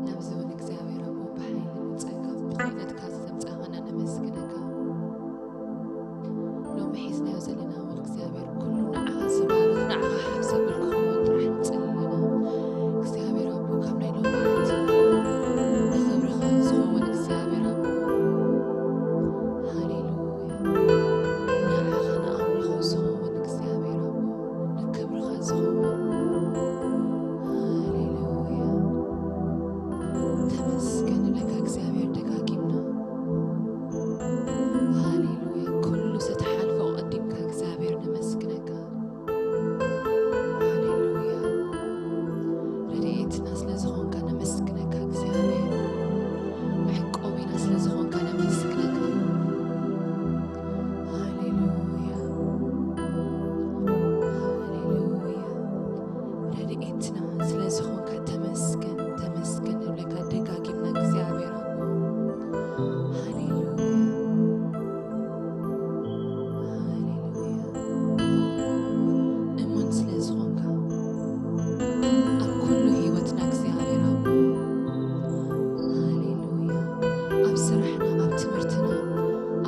ናብዚ እውን እግዚኣብሔር ኣቦ ብሓይሊ ብጸጋ ብኽእለትካ ዘምጻእኻና ነመስግነካ። ሎሚ ሒዝናዮ ዘለና እውን እግዚኣብሔር ኩሉ ንዓኻ ዝባርኽ ንዓኻ ሓፍ ዘብል ክኸውን ጥራሕ ንጽሊ ኣለና። እግዚኣብሔር ኣቦ ካብ ናይ ሎሚ መዓልቲ ንኽብርኻ ዝኸውን እግዚኣብሔር ኣቦ ሃሌሉያ። ንዓኻ ንኣምልኾ ዝኸውን እግዚኣብሔር ኣቦ ንክብርኻ ዝኸውን ሃሌሉያ። ተመስገን ንብለካ እግዚኣብሔር ደጋጊምና። ሃሌሉያ። ኩሉ ዝተሓልፎ ቀዲምካ እግዚኣብሔር ነመስግነካ። ሃሌሉያ። ረድኤትና ስለ ዝኾንካ ነመስግነካ እግዚኣብሔር። መዕቆቢና ስለ ዝኾንካ ነመስግነካ። ሃሌሉያ። ሃሌሉያ። ረድኤትና ስለ ዝኾንካ ተመስገን፣ ተመስገን ንብለካ ደጋጊምና እግዚኣብሔር ኣቦ። ሃሌሉያ። ሃሌሉያ። እሙን ስለ ዝኾንካ ኣብ ኩሉ ህይወትና እግዚኣብሔር ኣቦ። ሃሌሉያ። ኣብ ስራሕና፣ ኣብ ትምህርትና፣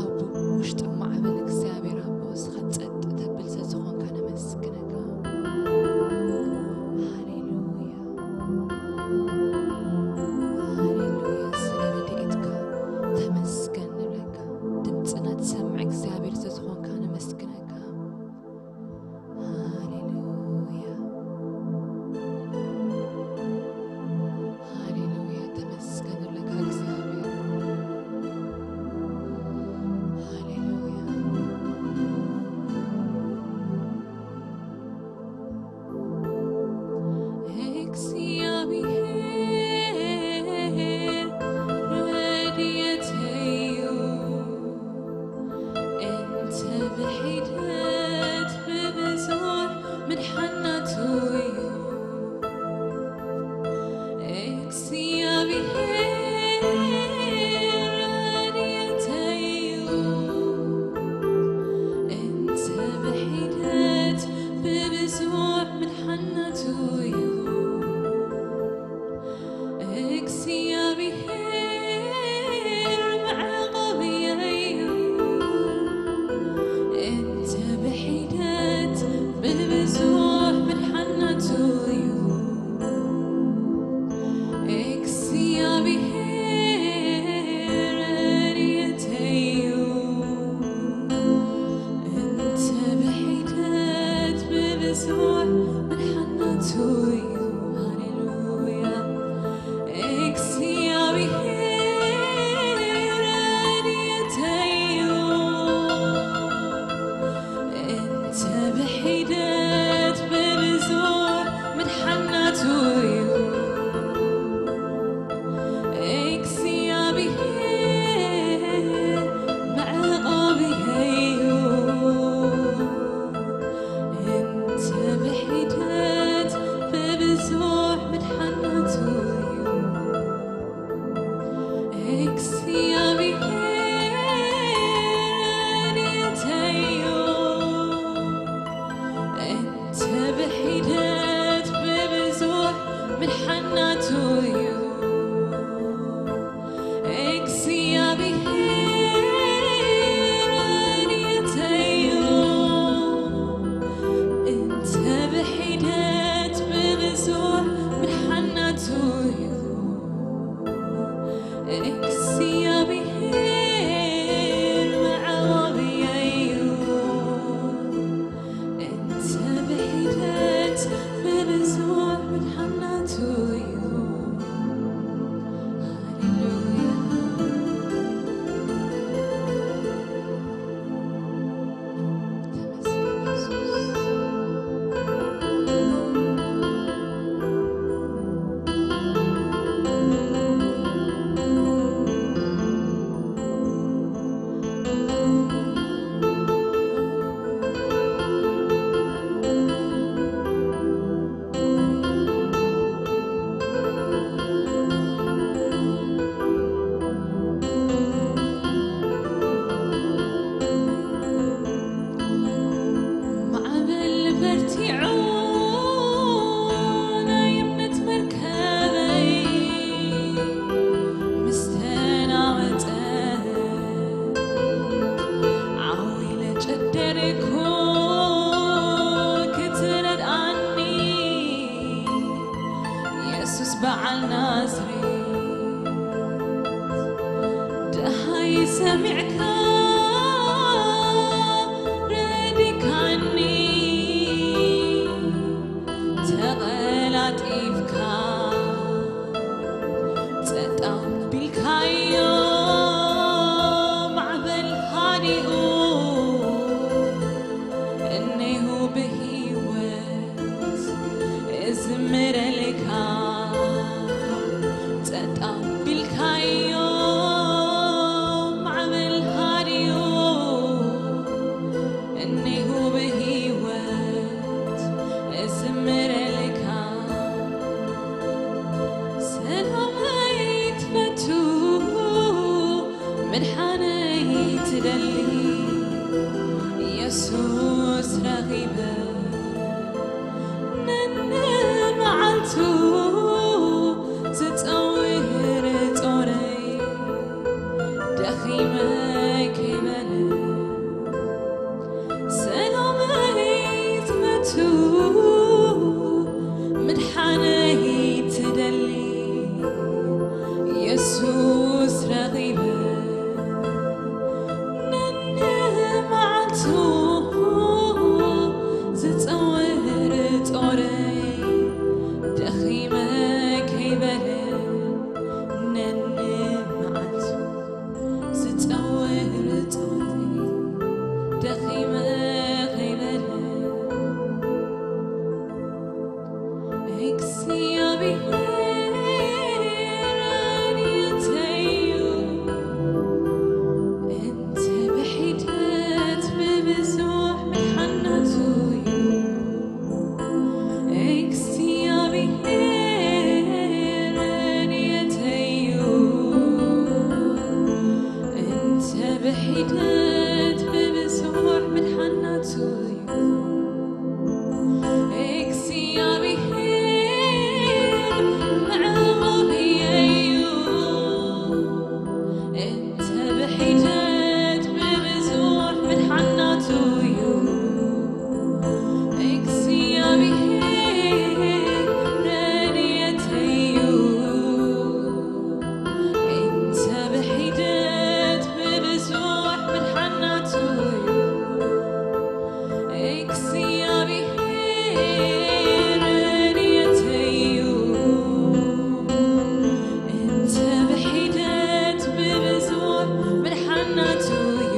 ኣብ ውሽጢ ማዕበል እግዚኣብሔር ኣቦ ንስኻ ጸጥ ተብል ስለ ዝኾንካ ነመስግነካ። ሃሌሉያ። ሃሌሉያ። ስለ ረድኤትካ ተመስገን ንብለካ። ድምፅና ትሰምዕ እግዚኣብሔር ስለ ዝኾንካ ነመስግነካ። ሃሌሉያ። ሃሌሉያ። ተመስገን ንብለካ እግዚኣብሔር። ሃሌሉያ። እግዚኣብሔር ረድኤተይ'ዩ፣ እንተ ብሒደት ብብዙሕ ምድሓን ናቱ'ዩ። እግዚኣብሔር ረድኤተይ'ዩ፣ እንተ ብሒደት ብብዙሕ ምድሓን ናቱ'ዩ። እግዚኣብሔር መዕቆቢየይ'ዩ፣ እንተ ብሒደት ብብዙሕ ምድሓን ናቱ'ዩ። እግዚኣብሔር ረድኤተይ'ዩ፣ እንተ ብሒደት ብብዙሕ ምድሓን ናቱ'ዩ። ሃሌሉያ። እግዚኣብሔር ረድኤተይ'ዩ፣ እንተ ብሒደት ብብዙሕ ምድሓን ናቱ'ዩ። እግዚኣብሔር መዕቆቢየይ'ዩ፣ እንተ ብሒደት ብብዙሕ ምድሓን ናቱ'ዩ። እግዚኣብሔር ረድኤተይ'ዩ፣ እንተ ብሒደት ብብዙሕ ምድሓን ናቱ'ዩ። እግዚኣብሔር ረድኤተይ'ዩ፣ እንተ ብሒደት ብብዙሕ ምድሓን ናቱ'ዩ። እግዚኣብሔር መዕቆቢየይ'ዩ፣ እንተ ብሒደት ብብዙሕ ምድሓን ናቱ'ዩ። በዓል ናዝሬት ደሃይ ሰሚዕካ ረዲካኒ ተቐላጢፍካ ጸጥ ኣቢልካዮ ማዕበል ሃዲኡ እኔሁ ብህይወት እዝምረልካ ጸጥ ኣቢልካዮ ማዕበል ሃዲኡ እኔሁ ብህይወት እዝምረልካ ሰላመይ ትፈቱ ምድሓነይ ትደሊ የሱስ ረኺበ ነንመዓልቱ ዝጸውር ጾረይ ደኺመ ከይበለ ሰላመይ ትፈቱ ምድሓነይ ትደሊ የሱስ ረኺበ ነንመዓልቱ ዝጸውር ጾረይ ደኺመ ከይበለ ነንመዓልቱ ዝጸውር ጾረይ ደኺመ ከይበለ እግዚኣብሔር ረድኤተይ'ዩ፣ እንተ ብሒደት ብብዙሕ ምድሓን ናቱ'ዩ። እግዚኣብሔር ረድኤተይ'ዩ፣ እንተ ብሒደት ብብዙሕ ምድሓን ናቱ'ዩ። እግዚኣብሔር መዕቆቢየይ'ዩ፣ እንተ ብሒደት ብብዙሕ ምድሓን ናቱ'ዩ። እግዚኣብሔር ረድኤተይ'ዩ፣ እንተ ብሒደት ብብዙሕ ምድሓን ናቱ'ዩ። እግዚኣብሔር ረድኤተይ'ዩ፣ እንተ ብሒደት ብብዙሕ ምድሓን ናቱ'ዩ።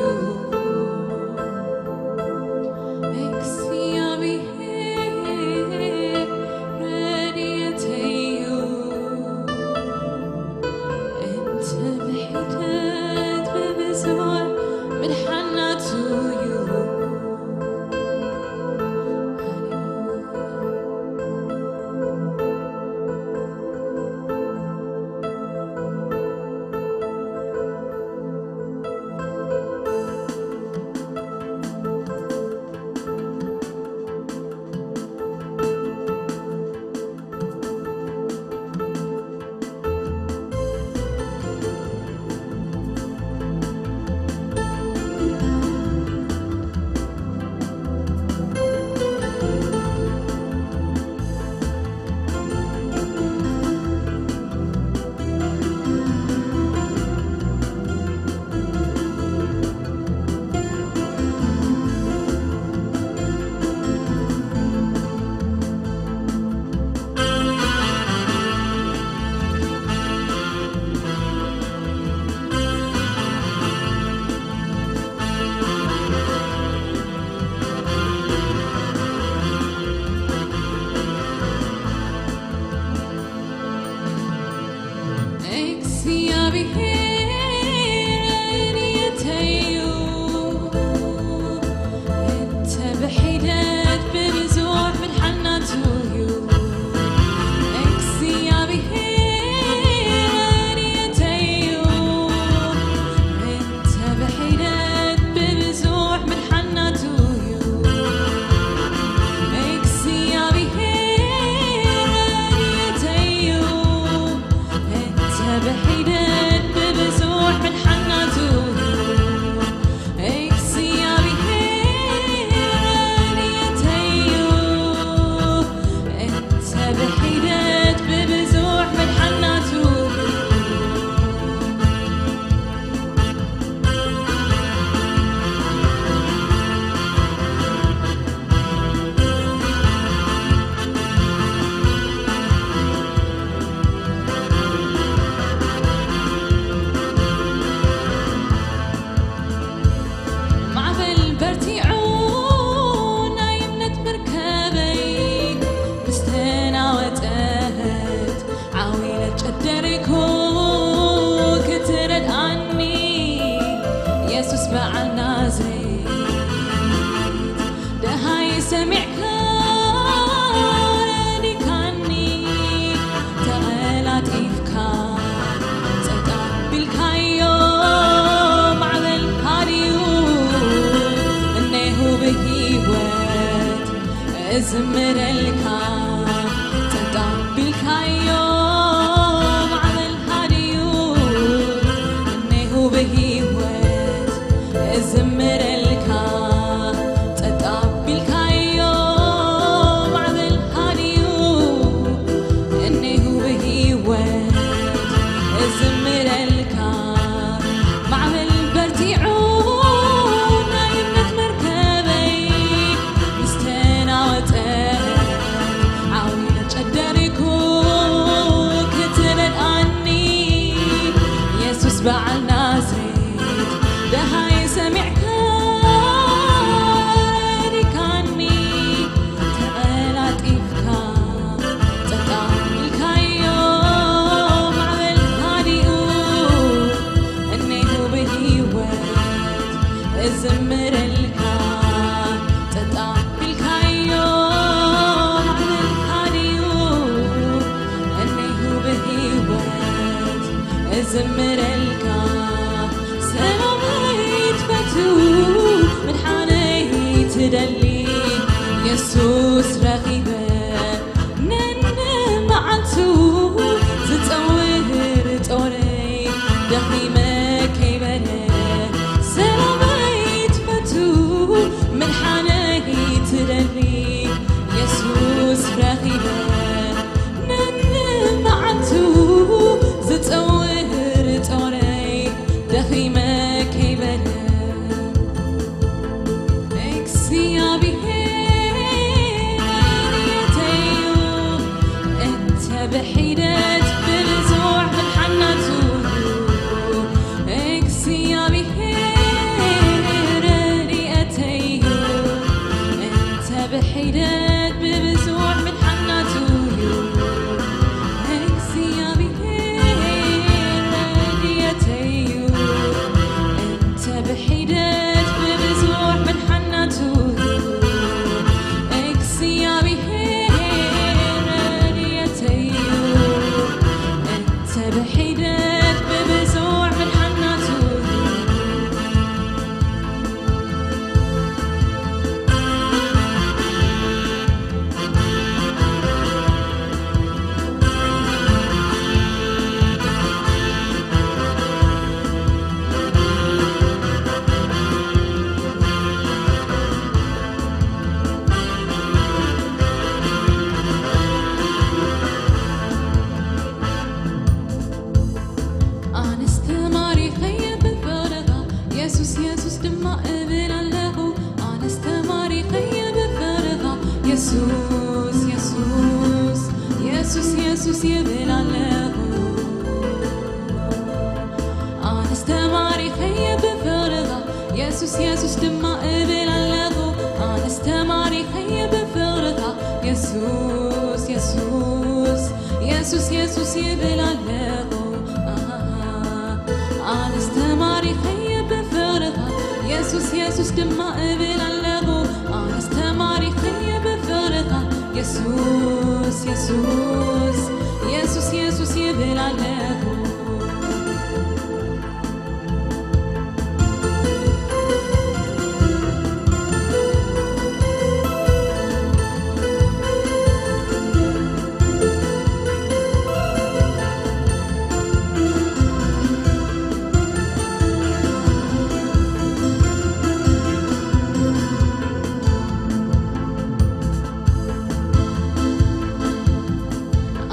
እግዚኣብሔር ረድኤተይ'ዩ፣ እንተ ብሒደት ብብዙሕ ምድሓን ናቱ'ዩ። እግዚኣብሔር ረድኤተይ'ዩ፣ እንተ ብሒደት ብብዙሕ ምድሓን ናቱ'ዩ። እግዚኣብሔር ረድኤተይ'ዩ፣ እንተ ብሒደት ብብዙሕ ምድሓን ናቱ'ዩ። እግዚኣብሔር ረድኤተይ'ዩ፣ እንተ ብሒደት ብብዙሕ ምድሓን ናቱ'ዩ። እግዚኣብሔር ረድኤተይ'ዩ፣ እንተ ብሒደት ኣጢፍካ ጸጥ ኣቢልካዮ ማዕበል ሃድዩ እኔሁ ብህይወት እዝምረልካ ጸጥ ኣቢልካዮ ማዕበል ሃድዩ እኔሁ ብህይወት እዝምረልካ ጸጥ ኣቢልካዮ ማዕበል ሃድዩ እኔሁ ብህይወት እዝምረልካ ማዕበል በርቲዑ ናይ እምነት መርከበይ ምስ ተናወጠ ዓው ኢለ ጨደሪኩ ክትረድኣኒ የሱስ በዓል ናዝሬት ደሃይ ሰሚዕካ ዲካኒ ተቐላጢፍካ ጸጥ ኣቢልካዮ ማዕበል ሃዲኡ እኔሁ ብህይወት እዝምረልካ ጸጥ ኣቢልካዮ ማዕበል ሃዲኡ እኔሁ ብህይወት እዝምረልካ ሰላመይ ትፈቱ ምድሓነይ ትደሊ የሱስ ረኺበ ነንመዓልቱ ዝጸውር ጦረይ ደኺመ ከይበለ ሰላመይ ትፈቱ ምድሓነይ ትደሊ የሱስ ረኺበ ነንመዓልቱ ዝጸውር ጦረይ ደኺመ ከይበለ እግዚኣብሔር ረድኤተይ'ዩ፣ እንተ ብሒደት ብብዙሕ ምድሓናቱ። እግዚኣብሔር ረድኤተይ'ዩ፣ እንተ ብሒደት ብብዙሕ ምድሓናቱ። እግዚኣብሔር ረድኤተይ'ዩ፣ እንተ ብሒደት ብብዙሕ ምድሓናቱ። እግዚኣብሔር ረድኤተይ'ዩ፣ እንተ ብሒደት ብብዙሕ ምድሓናቱ። ኣነስ ተማሪኸየ ብፍቕርኻ የሱስ፣ የሱስ ድማ እብል ኣለኹ። ኣነስ ተማሪኸየ ብፍቕርኻ የሱስ፣ የሱስ፣ የሱስ፣ የሱስ ይብል ኣለኹ። ኣነስ ተማሪኸየ ብፍቕርኻ የሱስ፣ የሱስ ድማ እብል ኣለኹ። ኣነስ ተማሪኸየ ብፍቕርኻ የሱስ፣ የሱስ፣ የሱስ፣ የሱስ ይብል ኣለኹ። ኣሃ፣ ኣነስ ተማሪኸየ ብፍቕርኻ የሱስ፣ የሱስ ድማ እብል ኣለኹ። ኣነስ ተማሪኸየ ብፍቕርኻ የሱስ፣ የሱስ፣ የሱስ፣ የሱስ ይብል ኣለኹ።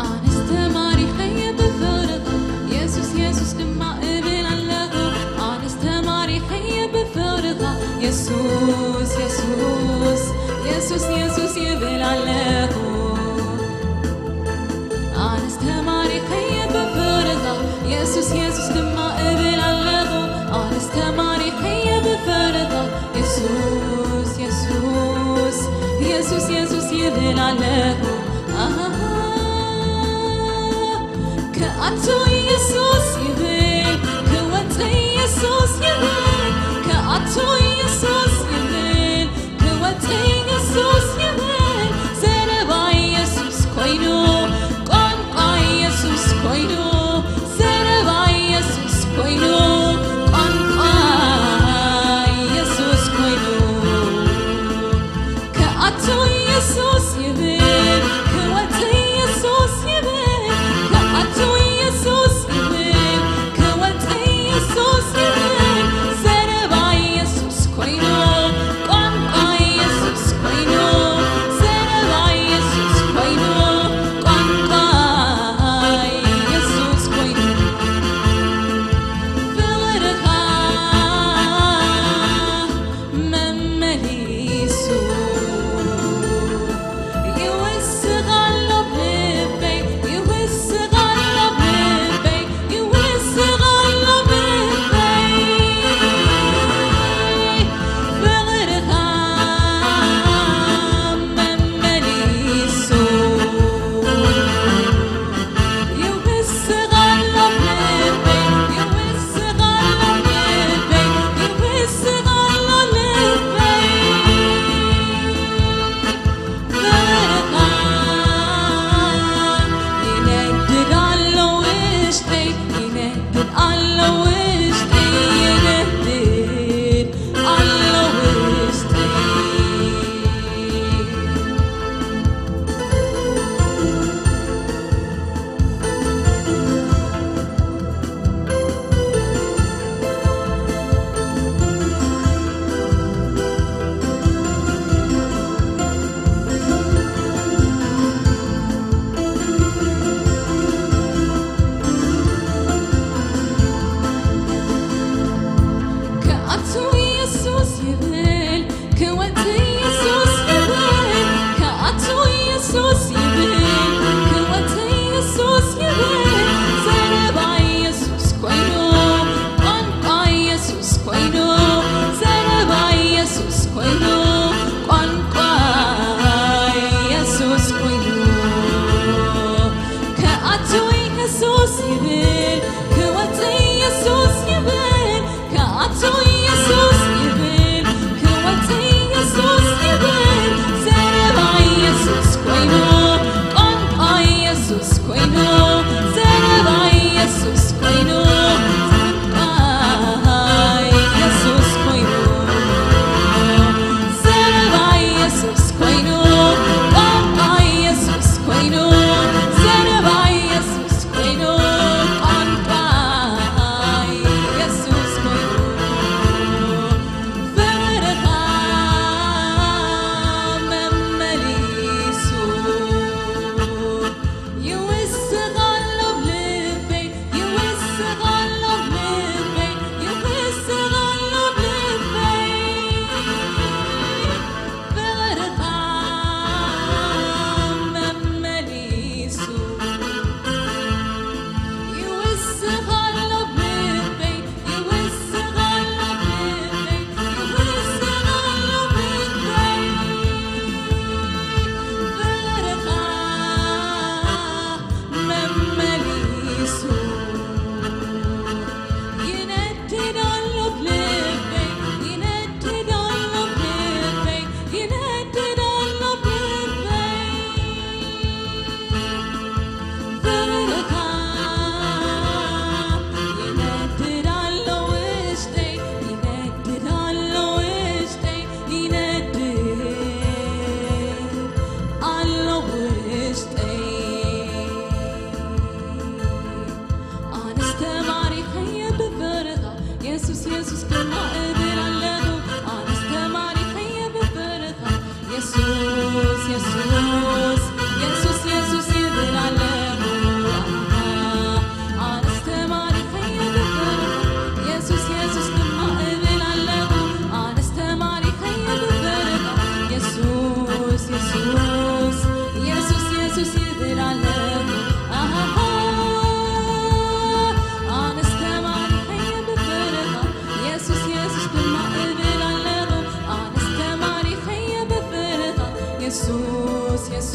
ኣነስ ተማሪኸየ ብፍቕርኻ የሱስ፣ የሱስ ድማ እብል ኣለኹ። ኣነስ ተማሪኸየ ብፍቕርኻ የሱስ፣ የሱስ፣ የሱስ፣ የሱስ ይብል ኣለኹ። ኣነስ ተማሪኸየ ብፍቕርኻ የሱስ፣ የሱስ ድማ እብል ኣለኹ። ኣነስ ተማሪኸየ ብፍቕርኻ የሱስ፣ የሱስ፣ የሱስ፣ የሱስ ይብል ኣለኹ። ኣሃ፣ ክኣቱ የሱስ ይብል፣ ክወጽእ የሱስ ይብል፣ ክኣቱ የሱስ ይብል፣ ክወጽእ የሱስ ይብል። ዘረባ የሱስ ኮይኑ፣ ቋንቋ የሱስ ኮይኑ፣ የሱስ ይብል፣ ክወጽእ የሱስ ይብል፣ ክኣቱ የሱስ ይብል፣ ክወጽእ የሱስ ይብል። ዘረባ የሱስ ኮይኑ፣ ቋንቋ የሱስ ኮይኑ፣ ዘረባ የሱስ ኮይኑ፣ ቋንቋ የሱስ ኮይኑ፣ ዘረባ የሱስ ኮይኑ፣ ቋንቋ የሱስ ኮይኑ፣ ዘረባ የሱስ ኮይኑ፣ ቋንቋ የሱስ ኮይኑ፣ ፍቕርኻ መመሊሱ ይውስኽ ኣሎ ልበይ፣ ይውስኽ ኣሎ ልበይ፣ ይውስኽ ኣሎ ልበይ። ፍቕርኻ መመሊሱ ይውስኽ ኣሎ ልበይ፣ ይውስኽ ኣሎ ልበይ፣ ይውስኽ ኣሎ ልበይ። ፍቕርኻ መመሊሱ ይነድድ ኣሎ ልበይ፣ ይነድድ ኣሎ ልበይ፣ ይነድድ ኣሎ ልበይ። ፍቕርኻ ይነድድ ኣሎ ውሽጠይ፣ ይነድድ ኣሎ ውሽጠይ፣ ይነድድ ኣሎ ውሽጠይ። ኣነስ ተማሪኸ ብፍቕርኻ የሱስ፣ የሱስ ድማ እብል ኣለኹ። ኣነስ ተማሪኸ ብፍቕርኻ የሱስ፣ የሱስ፣ የሱስ፣ የሱስ ይብል ኣለኹ። ኣነስ ተማሪኸ ብፍቕርኻ የሱስ፣ የሱስ ድማ እብል ኣለኹ። ኣነስ ተማሪኸ ብፍቕርኻ የሱስ፣ የሱስ፣ የሱስ፣ የሱስ ይብል ኣለኹ። ኣሃሃ፣ ኣነስ ተማሪኸ ብፍቕርኻ የሱስ፣ የሱስ ድማ እብል ኣለኹ። ኣነስ ተማሪኸ ብፍቕርኻ የሱስ፣ የሱስ፣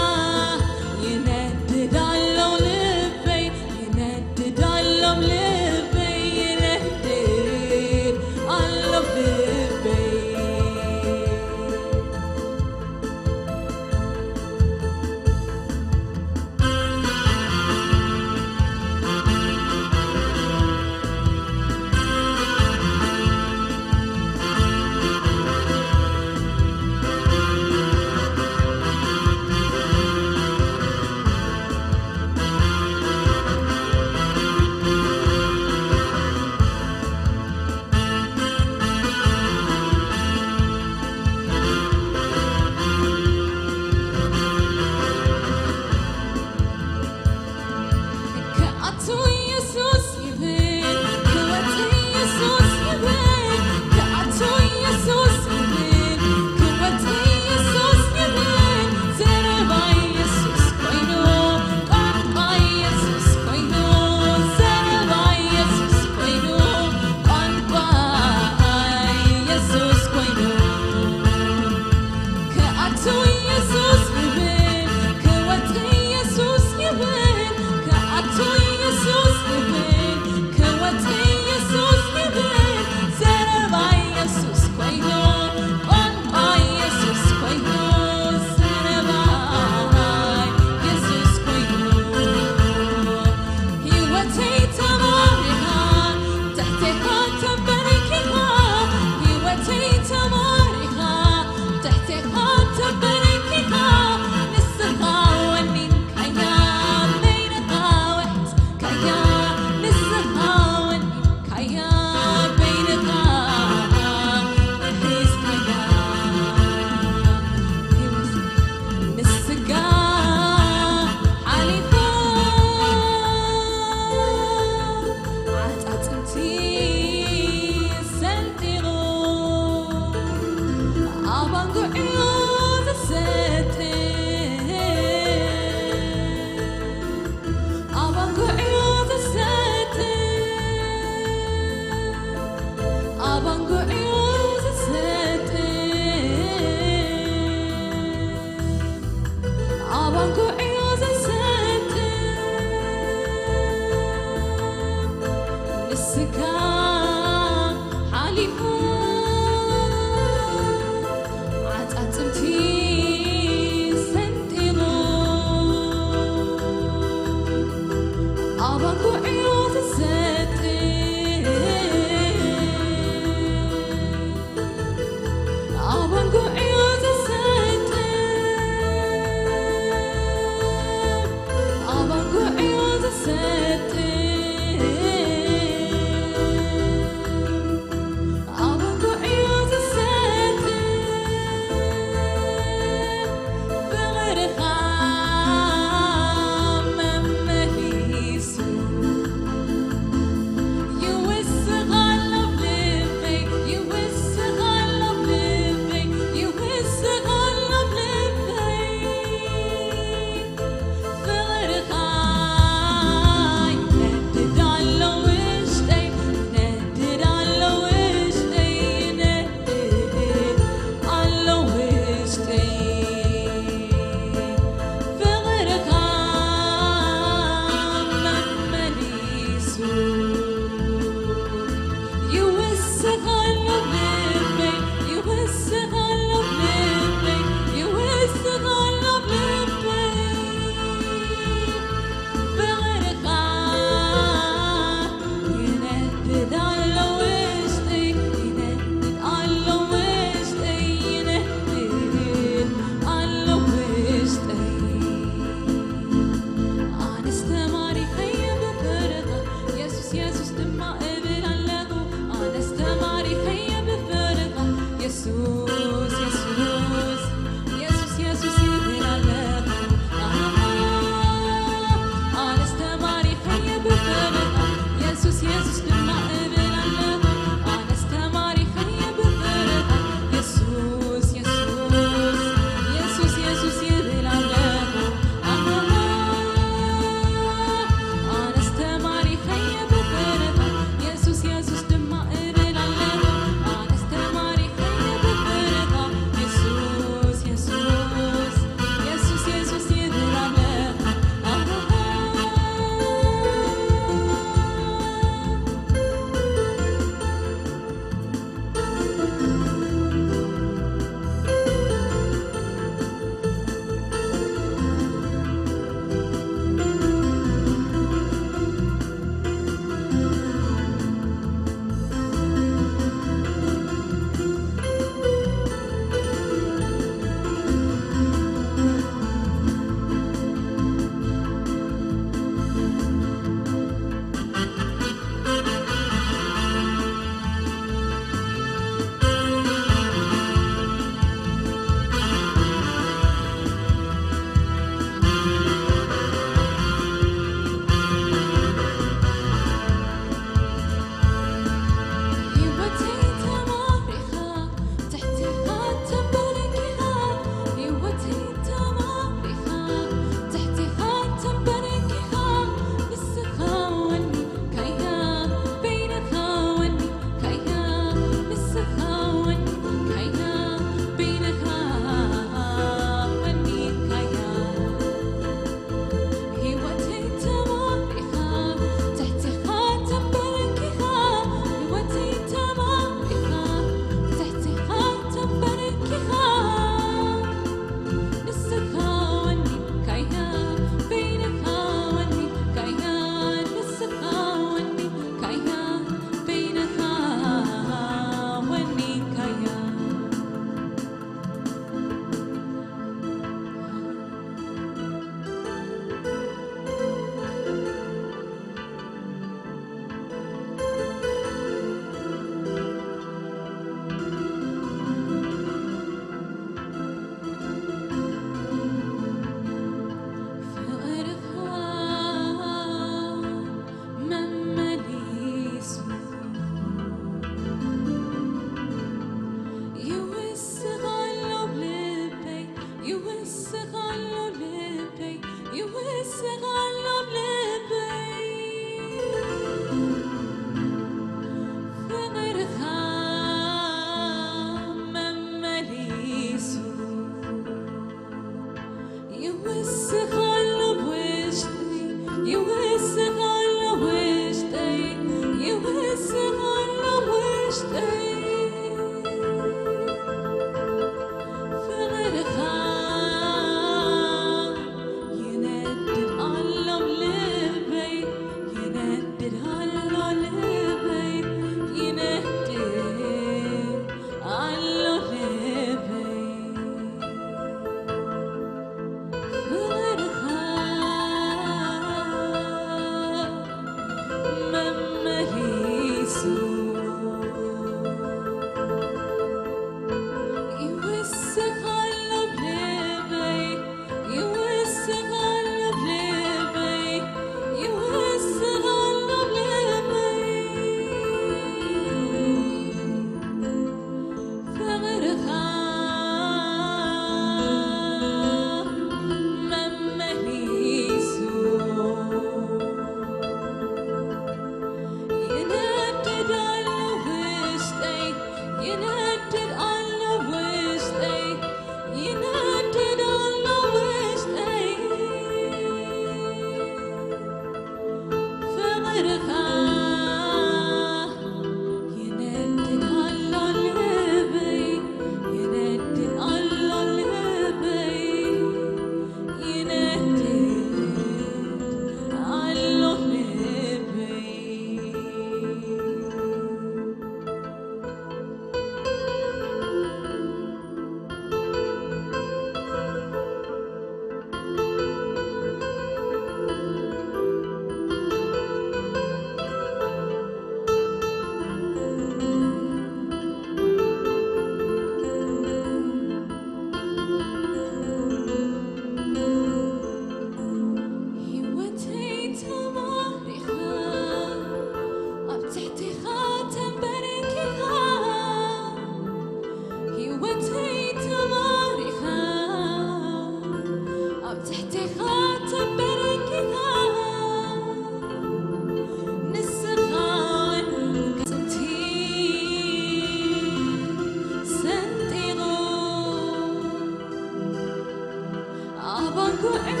ኣባንኮዕዮ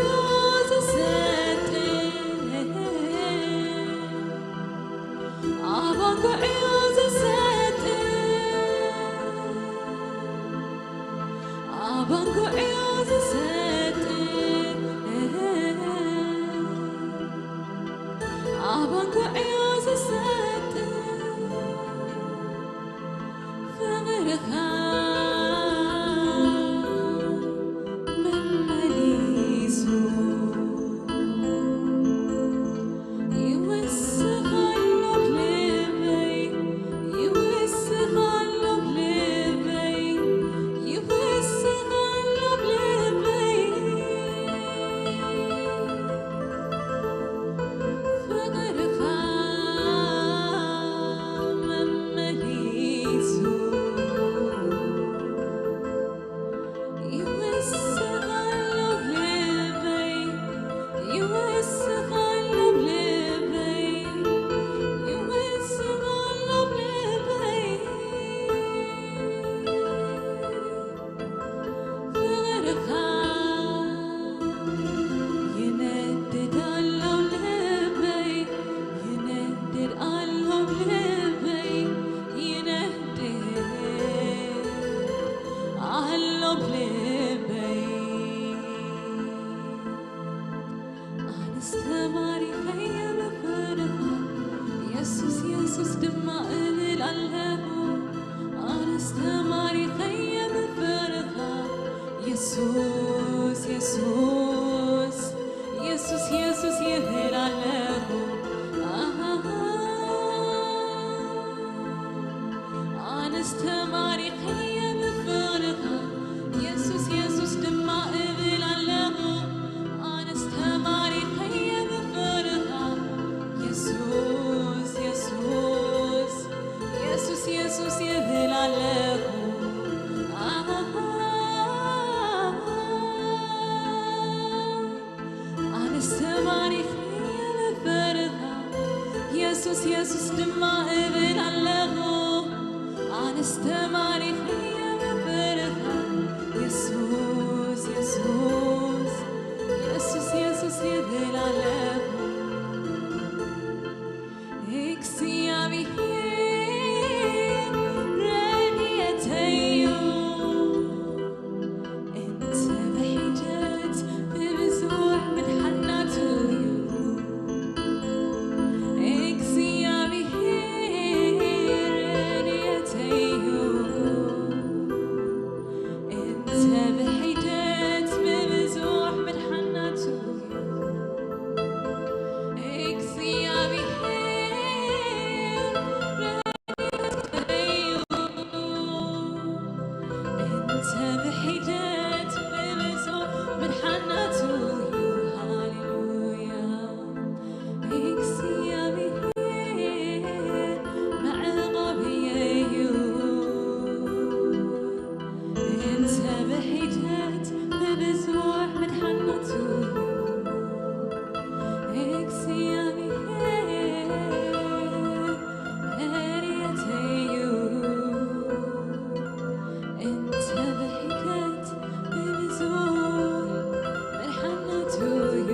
ዝሰጥ፣ ኣባንኮዕዮ ዝሰጥ፣ ኣባንኮዕዮ ዝሰጥ፣ ኣባንኮዕዮ ዝሰጥ። ፍቕርኻ መመሊሱ ይውስኽ ኣሎ ልበይ፣ ይውስኽ ኣሎ ልበይ፣ ይውስኽ ኣሎ ልበይ። ፍቕርኻ መመሊሱ ይውስኽ ኣሎ ልበይ፣ ይውስኽ ኣሎ ልበይ፣ ይውስኽ ኣሎ ልበይ። ፍቕርኻ ይነድድ ኣሎ ልበይ፣ ይነድድ ኣሎ ልበይ፣ ይነድድ ኣሎ ልበይ። ኣነስ ተማሪኸ እየ ብፍቕርኻ የሱስ፣ የሱስ ድማ እብል ኣለኹ። ኣነስ ተማሪኸ እየ ብፍቕርኻ የሱስ፣ የሱስ፣ የሱስ፣ የሱስ ይብል ኣለኹ። ኣሃ። ኣነስ ተማሪኸ እየ ብፍቕርኻ የሱስ፣ የሱስ ድማ እብል ኣለኹ። ኣነስ ተማሪኸ እየ ብፍቕርኻ የሱስ፣ የሱስ፣ የሱስ፣ የሱስ ይብል ኣለኹ። ኣሃ። ኣነስ ተማሪኸ እየ ብፍቕርኻ የሱስ፣ የሱስ ድማ እብል ኣለኹ። ኣነስ ተማሪኸ እየ ብፍቕርኻ የሱስ፣ የሱስ፣ የሱስ፣ የሱስ ይብል ኣለኹ። እግዚኣብሔር ረድኤተይ እዩ፣ እንተ ብሒደት ብብዙሕ ምድሓን ናቱ እዩ። እግዚኣብሔር ረድኤተይ እዩ፣ እንተ ብሒደት ብብዙሕ ምድሓን ናቱ እዩ። እግዚኣብሔር ረድኤተይ እዩ፣ እንተ ብሒደት ብብዙሕ ምድሓን ናቱ እዩ። ሃሌሉያ። እግዚኣብሔር መዕቆብየይ እዩ፣ እንተ ብሒደት ብብዙሕ ምድሓን ናቱ እዩ። እግዚኣብሔር ረድኤተይ እዩ፣ እንተ ብሒደት ብብዙሕ ምድሓን ናቱ እዩ።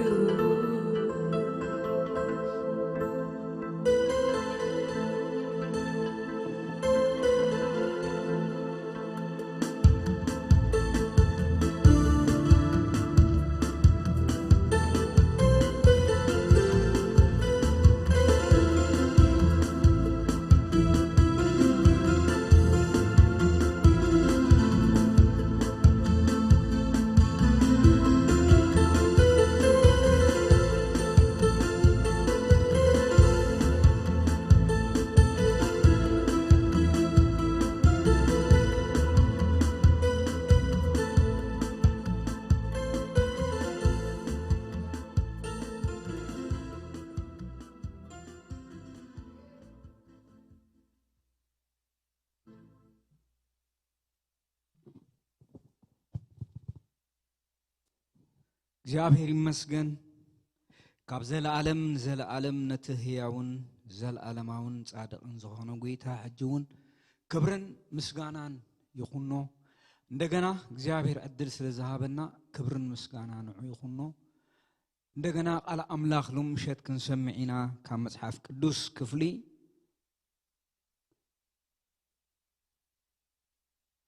እግዚኣብሔር ይመስገን። ካብ ዘለዓለም ንዘለዓለም ነቲ ህያውን ዘለዓለማውን ጻድቕን ዝኾነ ጐይታ ሕጂ እውን ክብርን ምስጋናን ይኹኖ። እንደገና እግዚኣብሔር ዕድል ስለ ዝሃበና ክብርን ምስጋና ንዑ ይኹኖ። እንደገና ቃል ኣምላኽ ሎም ምሸት ክንሰምዕ ኢና ካብ መጽሓፍ ቅዱስ ክፍሊ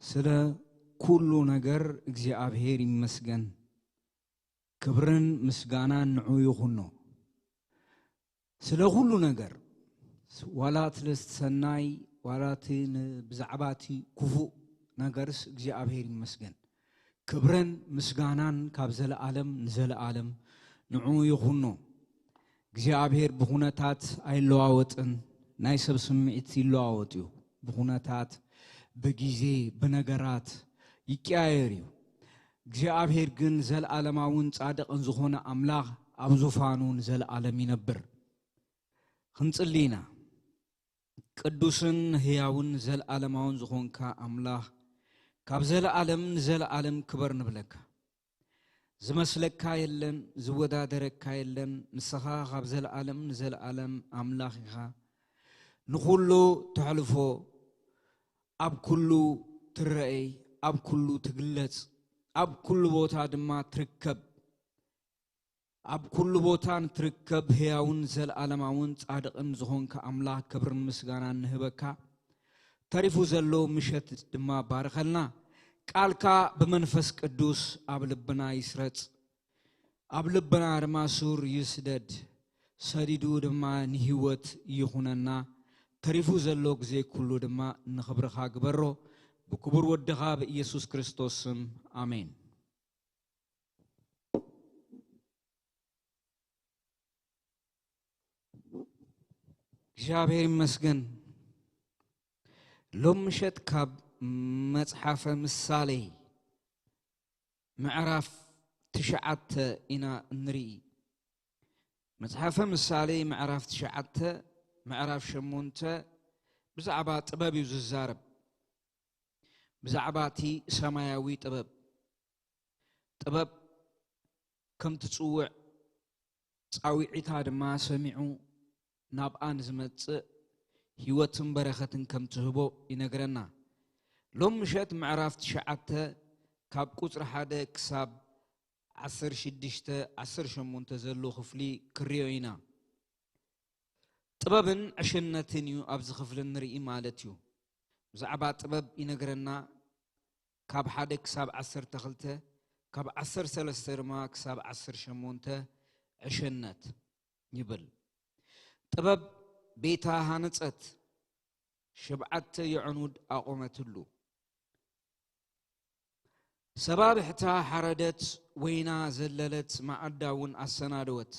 ስለ ኩሉ ነገር እግዚኣብሔር ይመስገን። ክብርን ምስጋናን ንዑ ይኹኖ። ስለ ኩሉ ነገር፣ ዋላ እቲ ሰናይ፣ ዋላ እቲ ን-፣ ብዛዕባ እቲ ክፉእ ነገርስ እግዚኣብሔር ይመስገን። ክብርን ምስጋናን ካብ ዘለኣለም ንዘለኣለም ንዑ ይኹኖ። እግዚኣብሔር ብኹነታት ኣይለዋወጥን፣ ናይ ሰብ ስምዒት ይለዋወጥ እዩ። ብኹነታት፣ ብጊዜ፣ ብነገራት ይቀያየር እዩ። እግዚኣብሔር ግን ዘለኣለማውን ጻድቕን ዝኾነ ኣምላኽ ኣብ ዙፋኑ ንዘለኣለም ይነብር። ክንጽሊ ኢና። ቅዱስን ህያውን ዘለኣለማውን ዝኾንካ ኣምላኽ፣ ካብ ዘለኣለም ንዘለኣለም ክበር ንብለካ። ዝመስለካ የለን፣ ዝወዳደረካ የለን። ንስኻ ካብ ዘለኣለም ንዘለኣለም ኣምላኽ ኢኻ። ንኹሉ ተሕልፎ፣ ኣብ ኩሉ ትረኣይ፣ ኣብ ኩሉ ትግለጽ፣ ኣብ ኩሉ ቦታ ድማ ትርከብ። ኣብ ኩሉ ቦታ ንትርከብ ህያውን ዘለኣለማውን ጻድቕን ዝኾንካ ኣምላኽ ክብርን ምስጋናን ንህበካ። ተሪፉ ዘሎ ምሸት ድማ ባርኸልና። ቃልካ ብመንፈስ ቅዱስ ኣብ ልብና ይስረጽ። ኣብ ልብና ድማ ሱር ይስደድ። ሰዲዱ ድማ ንህይወት ይኹነና። ተሪፉ ዘሎ ግዜ ኩሉ ድማ ንኽብርኻ ግበሮ። ብክቡር ወድኻ ብኢየሱስ ክርስቶስ ስም፣ ኣሜን። እግዚኣብሔር ይመስገን። ሎም ምሸት ካብ መጽሓፈ ምሳሌ ምዕራፍ ትሽዓተ ኢና እንርኢ። መጽሓፈ ምሳሌ ምዕራፍ ትሽዓተ፣ ምዕራፍ ሸሞንተ ብዛዕባ ጥበብ እዩ ዝዛረብ። ብዛዕባ እቲ ሰማያዊ ጥበብ። ጥበብ ከም ትጽውዕ፣ ጻውዒታ ድማ ሰሚዑ ናብኣ ንዝመጽእ ህይወትን በረኸትን ከም ትህቦ ይነግረና። ሎም ምሸት ምዕራፍ ትሽዓተ ካብ ቁጽሪ ሓደ ክሳብ ዓሰርተ ሽዱሽተ፣ ዓሰርተ ሸሞንተ ዘሎ ክፍሊ ክርዮ ኢና። ጥበብን ዕሽነትን እዩ ኣብዚ ክፍሊ ንርኢ ማለት እዩ። ብዛዕባ ጥበብ ይነግረና፣ ካብ ሓደ ክሳብ ዓሰርተ ክልተ፣ ካብ ዓሰርተ ሰለስተ ድማ ክሳብ ዓሰርተ ሸሞንተ ዕሽነት ይብል። ጥበብ ቤታ ሃነጸት፣ ሸብዓተ የዕኑድ ኣቖመትሉ። ሰባብሕታ ሓረደት፣ ወይና ዘለለት፣ መኣዳ እውን ኣሰናደወት።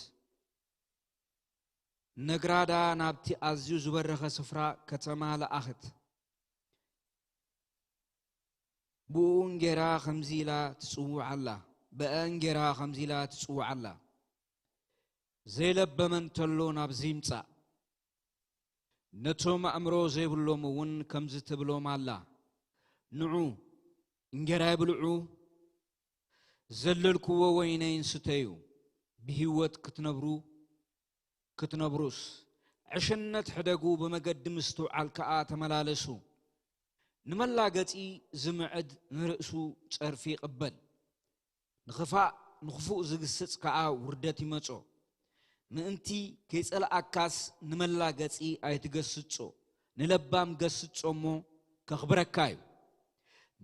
ነግራዳ ናብቲ ኣዝዩ ዝበረኸ ስፍራ ከተማ ለኣኸት። ብኡ እንጌራ ከምዚ ኢላ ትጽውዕ ኣላ፣ ብኣ እንጌራ ከምዚ ኢላ ትጽውዕ ኣላ። ዘይለበመ እንተሎ ናብዚ ይምጻእ። ነቶም ኣእምሮ ዘይብሎም እውን ከምዚ ትብሎም ኣላ፣ ንዑ፣ እንጌራይ ብልዑ፣ ዘለልክዎ ወይነይን ስተዩ፣ ብህይወት ክትነብሩ፣ ክትነብሩስ፣ ዕሽነት ሕደጉ፣ ብመገዲ ምስትውዓል ከኣ ተመላለሱ። ንመላገጺ ዝምዕድ ንርእሱ ጸርፊ ይቕበል። ንኽፋእ፣ ንኽፉእ ዝግስጽ ከኣ ውርደት ይመጾ። ምእንቲ ከይጸልኣካስ ንመላገጺ ኣይትገስጾ። ንለባም ገስጾ እሞ ከኽብረካ እዩ።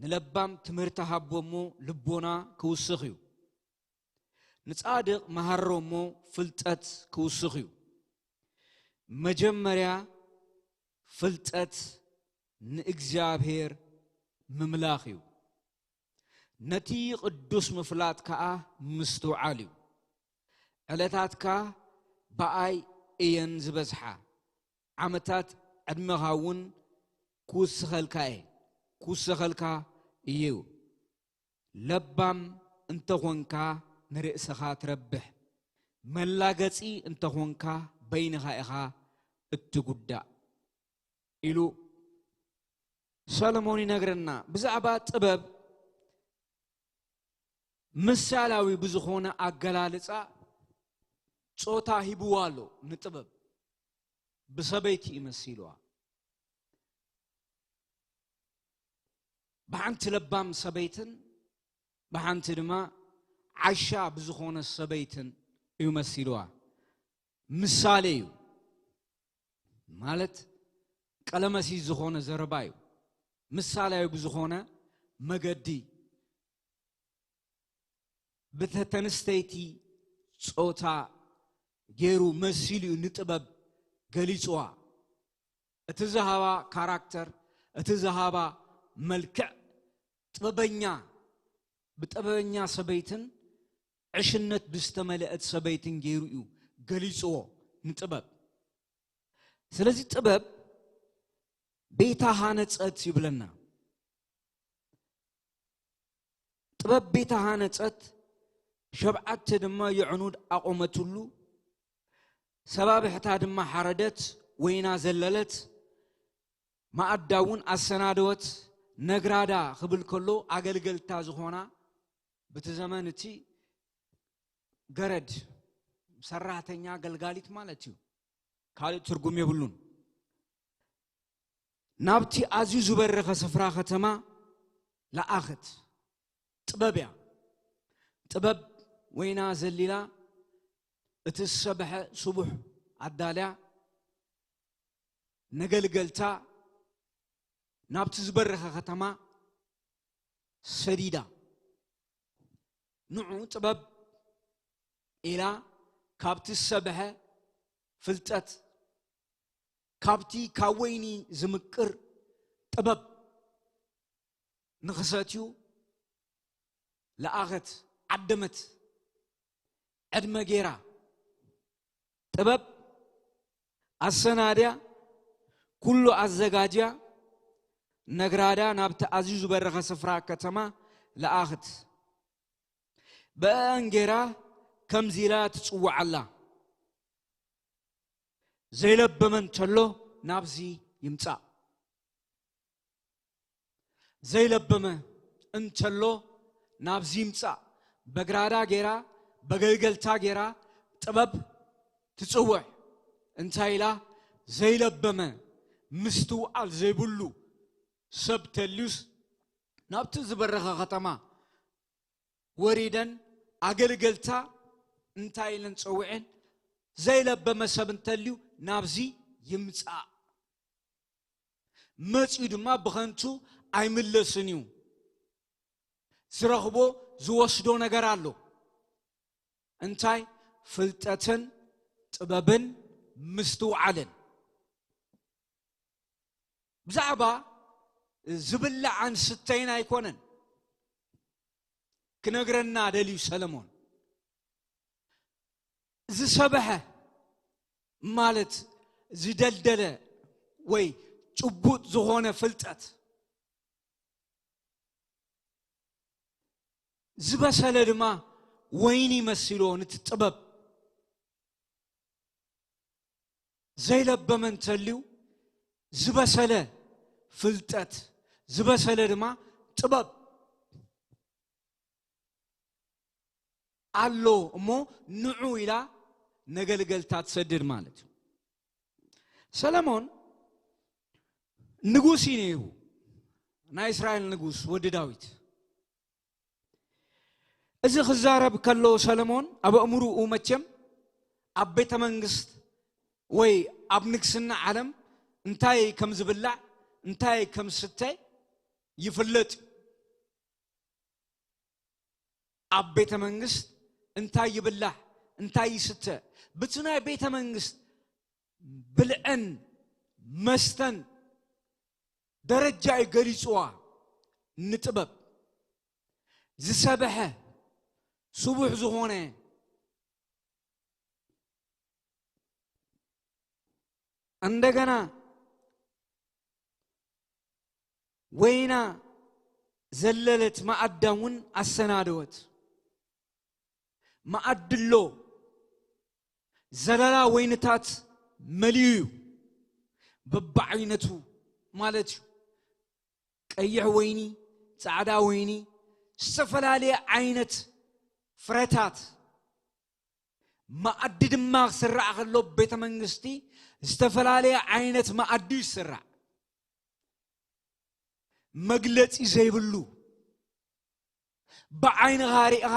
ንለባም ትምህርቲ ሃቦ እሞ ልቦና ክውስኽ እዩ። ንጻድቕ መሃሮ እሞ ፍልጠት ክውስኽ እዩ። መጀመርያ ፍልጠት ንእግዚኣብሔር ምምላኽ እዩ። ነቲ ቅዱስ ምፍላጥ ከኣ ምስትውዓል እዩ። ዕለታትካ ብኣይ እየን ዝበዝሓ፣ ዓመታት ዕድመኻ እውን ክውስኸልካ እየ፣ ክውሰኸልካ እዩ። ለባም እንተኾንካ ንርእስኻ ትረብሕ፣ መላገጺ እንተኾንካ በይንኻ ኢኻ እትጉዳእ ኢሉ ሰሎሞን ይነግረና። ብዛዕባ ጥበብ ምሳላዊ ብዝኾነ ኣገላልጻ ጾታ ሂብዋ ኣሎ። ንጥበብ ብሰበይቲ እዩ መሲልዋ። ብሓንቲ ለባም ሰበይትን ብሓንቲ ድማ ዓሻ ብዝኾነ ሰበይትን እዩ መሲልዋ። ምሳሌ እዩ ማለት ቀለመሲስ ዝኾነ ዘረባ እዩ። ምሳሌያዊ ብዝኾነ መገዲ ብተተንስተይቲ ጾታ ገይሩ መሲሉ እዩ ንጥበብ ገሊጽዋ። እቲ ዝሃባ ካራክተር፣ እቲ ዝሃባ መልክዕ ጥበበኛ፣ ብጥበበኛ ሰበይትን ዕሽነት ብዝተመልአት ሰበይትን ገይሩ እዩ ገሊጽዎ ንጥበብ። ስለዚ ጥበብ ቤታ ሃነጸት ይብለና። ጥበብ ቤታ ሃነጸት፣ ሸብዓተ ድማ የዕኑድ ኣቖመትሉ፣ ሰባብሕታ ድማ ሓረደት፣ ወይና ዘለለት፣ መኣዳ እውን ኣሰናደወት፣ ነግራዳ ክብል ከሎ ኣገልገልታ ዝኾና፣ በቲ ዘመን እቲ ገረድ፣ ሰራሕተኛ፣ ገልጋሊት ማለት እዩ። ካልእ ትርጉም የብሉን። ናብቲ ኣዝዩ ዝበረኸ ስፍራ ከተማ ለኣኸት። ጥበብ እያ። ጥበብ ወይና ዘሊላ፣ እቲ ዝሰብሐ ስቡሕ ኣዳልያ፣ ነገልገልታ ናብቲ ዝበረኸ ከተማ ሰዲዳ። ንዑ ጥበብ ኢላ ካብቲ ዝሰብሐ ፍልጠት፣ ካብቲ ካብ ወይኒ ዝምቅር ጥበብ ንኽሰትዩ ለኣኸት፣ ዓደመት፣ ዕድመ ጌራ። ጥበብ ኣሰናድያ፣ ኩሉ ኣዘጋጅያ፣ ነግራዳ ናብቲ ኣዝዩ ዝበረኸ ስፍራ ከተማ ለኣኸት። ብኣን ጌራ ከምዚ ኢላ ትጽውዓላ፣ ዘይለበመ እንተሎ ናብዚ ይምጻእ። ዘይለበመ እንተሎ ናብዚ ይምጻእ። በግራዳ ጌራ፣ በገልገልታ ጌራ ጥበብ ትጽውዕ። እንታይ ኢላ? ዘይለበመ፣ ምስትውዓል ዘይብሉ ሰብ ተልዩስ ናብቲ ዝበረኸ ከተማ ወሪደን ኣገልገልታ እንታይ ኢለን ጸውዐን? ዘይለበመ ሰብ እንተልዩ ናብዚ ይምጻእ። መጺኡ ድማ ብኸንቱ ኣይምለስን እዩ። ዝረኽቦ ዝወስዶ ነገር ኣሎ። እንታይ? ፍልጠትን ጥበብን ምስትውዓልን። ብዛዕባ ዝብላዕን ስተይን ኣይኮነን ክነግረና ደልዩ ሰለሞን። ዝሰብሐ ማለት ዝደልደለ ወይ ጭቡጥ ዝኾነ ፍልጠት፣ ዝበሰለ ድማ ወይኒ መሲልዎ ነቲ ጥበብ። ዘይለበመ እንተልዩ ዝበሰለ ፍልጠት፣ ዝበሰለ ድማ ጥበብ ኣሎ እሞ ንዑ ኢላ ነገልገልታ ትሰድድ ማለት እዩ። ሰለሞን ንጉስ እዩ ነይሩ፣ ናይ እስራኤል ንጉስ ወዲ ዳዊት። እዚ ክዛረብ ከሎ ሰለሞን ኣብ ኣእምርኡ መቸም ኣብ ቤተ መንግስት ወይ ኣብ ንግስና ዓለም እንታይ ከም ዝብላዕ እንታይ ከም ዝስተ ይፍለጥ እዩ። ኣብ ቤተ መንግስት እንታይ ይብላዕ እንታይ ይስተ፣ ብቲ ናይ ቤተ መንግስት ብልዕን መስተን ደረጃ እዩ ገሊፅዋ። ንጥበብ ዝሰበሐ ስቡሕ ዝኾነ እንደገና ወይና ዘለለት መኣዳ እውን ኣሰናደወት። መኣዲ ኣሎ፣ ዘለላ ወይንታት መሊኡ እዩ፣ በብዓይነቱ ማለት እዩ። ቀይሕ ወይኒ፣ ጻዕዳ ወይኒ፣ ዝተፈላለየ ዓይነት ፍረታት። መኣዲ ድማ ክስራዕ ከሎ ቤተ መንግስቲ ዝተፈላለየ ዓይነት መኣዲ ይስራዕ። መግለጺ ዘይብሉ፣ ብዓይንኻ ርኢኻ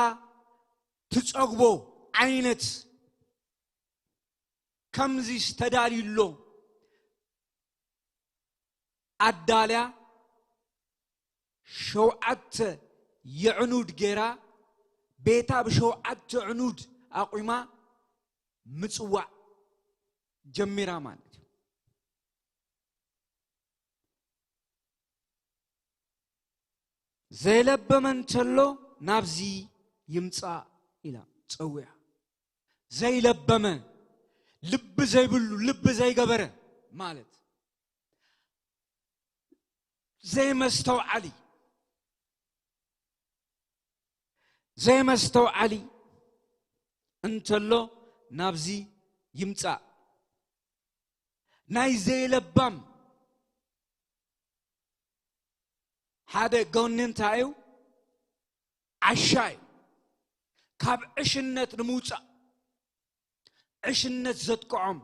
ትጸግቦ ዓይነት፣ ከምዚ ዝተዳልዩሎ ኣዳልያ፣ ሸውዓተ የዕኑድ ጌራ፣ ቤታ ብሸውዓተ ዕኑድ ኣቑማ ምጽዋዕ ጀሚራ ማለት እዩ። ዘይለበመ እንተሎ ናብዚ ይምጻእ ኢላ ጸዊዓ። ዘይለበመ፣ ልቢ ዘይብሉ፣ ልቢ ዘይገበረ ማለት፣ ዘይመስተውዓሊ፣ ዘይመስተውዓሊ እንተሎ ናብዚ ይምጻእ። ናይ ዘይለባም ሓደ ጎኒ እንታይ እዩ? ዓሻ እዩ። ካብ ዕሽነት ንምውጻእ፣ ዕሽነት ዘጥቅዖም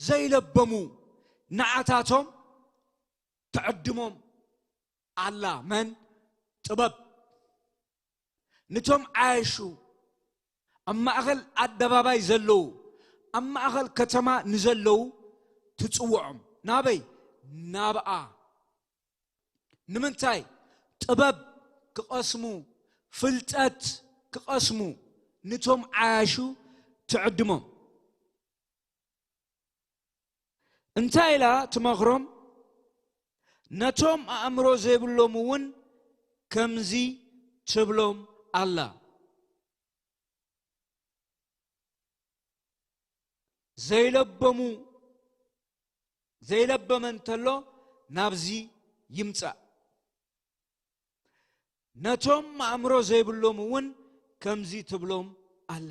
ዘይለበሙ ንዓታቶም ትዕድሞም ኣላ። መን? ጥበብ። ንቶም ዓያሹ ኣብ ማእከል ኣደባባይ ዘለዉ፣ ኣብ ማእከል ከተማ ንዘለዉ ትጽውዖም። ናበይ? ናብኣ። ንምንታይ? ጥበብ ክቐስሙ፣ ፍልጠት ክቐስሙ ንቶም ዓያሹ ትዕድሞም። እንታይ ኢላ ትመኽሮም? ነቶም ኣእምሮ ዘይብሎም እውን ከምዚ ትብሎም ኣላ። ዘይለበሙ፣ ዘይለበመ እንተሎ ናብዚ ይምጻእ። ነቶም ኣእምሮ ዘይብሎም እውን ከምዚ ትብሎም ኣላ።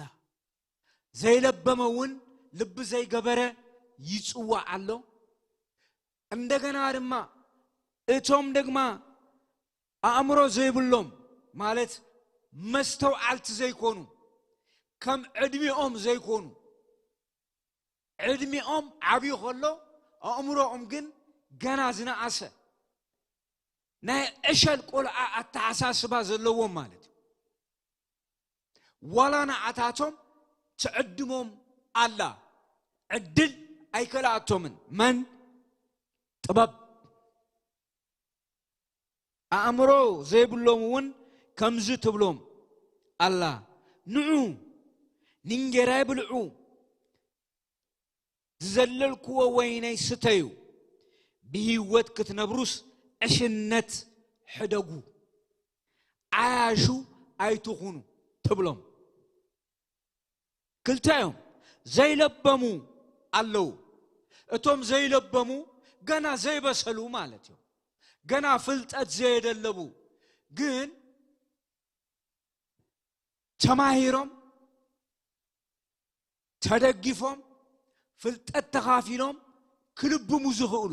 ዘይለበመ እውን፣ ልቢ ዘይገበረ ይጽዋዕ ኣሎ። እንደገና ድማ እቶም ድማ ኣእምሮ ዘይብሎም፣ ማለት መስተውዓልቲ ዘይኮኑ፣ ከም ዕድሚኦም ዘይኮኑ፣ ዕድሚኦም ዓብዩ ከሎ ኣእምሮኦም ግን ገና ዝነኣሰ፣ ናይ ዕሸል ቆልዓ ኣተሓሳስባ ዘለዎም ማለት እዩ። ዋላ ንዓታቶም ትዕድሞም ኣላ። ዕድል ኣይከልኣቶምን። መን? ጥበብ። ኣእምሮ ዘይብሎም እውን ከምዚ ትብሎም ኣላ። ንዑ፣ ንእንጌራይ ብልዑ፣ ዝዘለልክዎ ወይነይ ስተዩ፣ ብህይወት ክትነብሩስ ዕሽነት ሕደጉ፣ ዓያሹ ኣይትኹኑ ትብሎም። ክልተ እዮም። ዘይለበሙ ኣለዉ። እቶም ዘይለበሙ ገና ዘይበሰሉ ማለት እዮም። ገና ፍልጠት ዘየደለቡ፣ ግን ተማሂሮም፣ ተደጊፎም፣ ፍልጠት ተኻፊሎም ክልብሙ ዝኽእሉ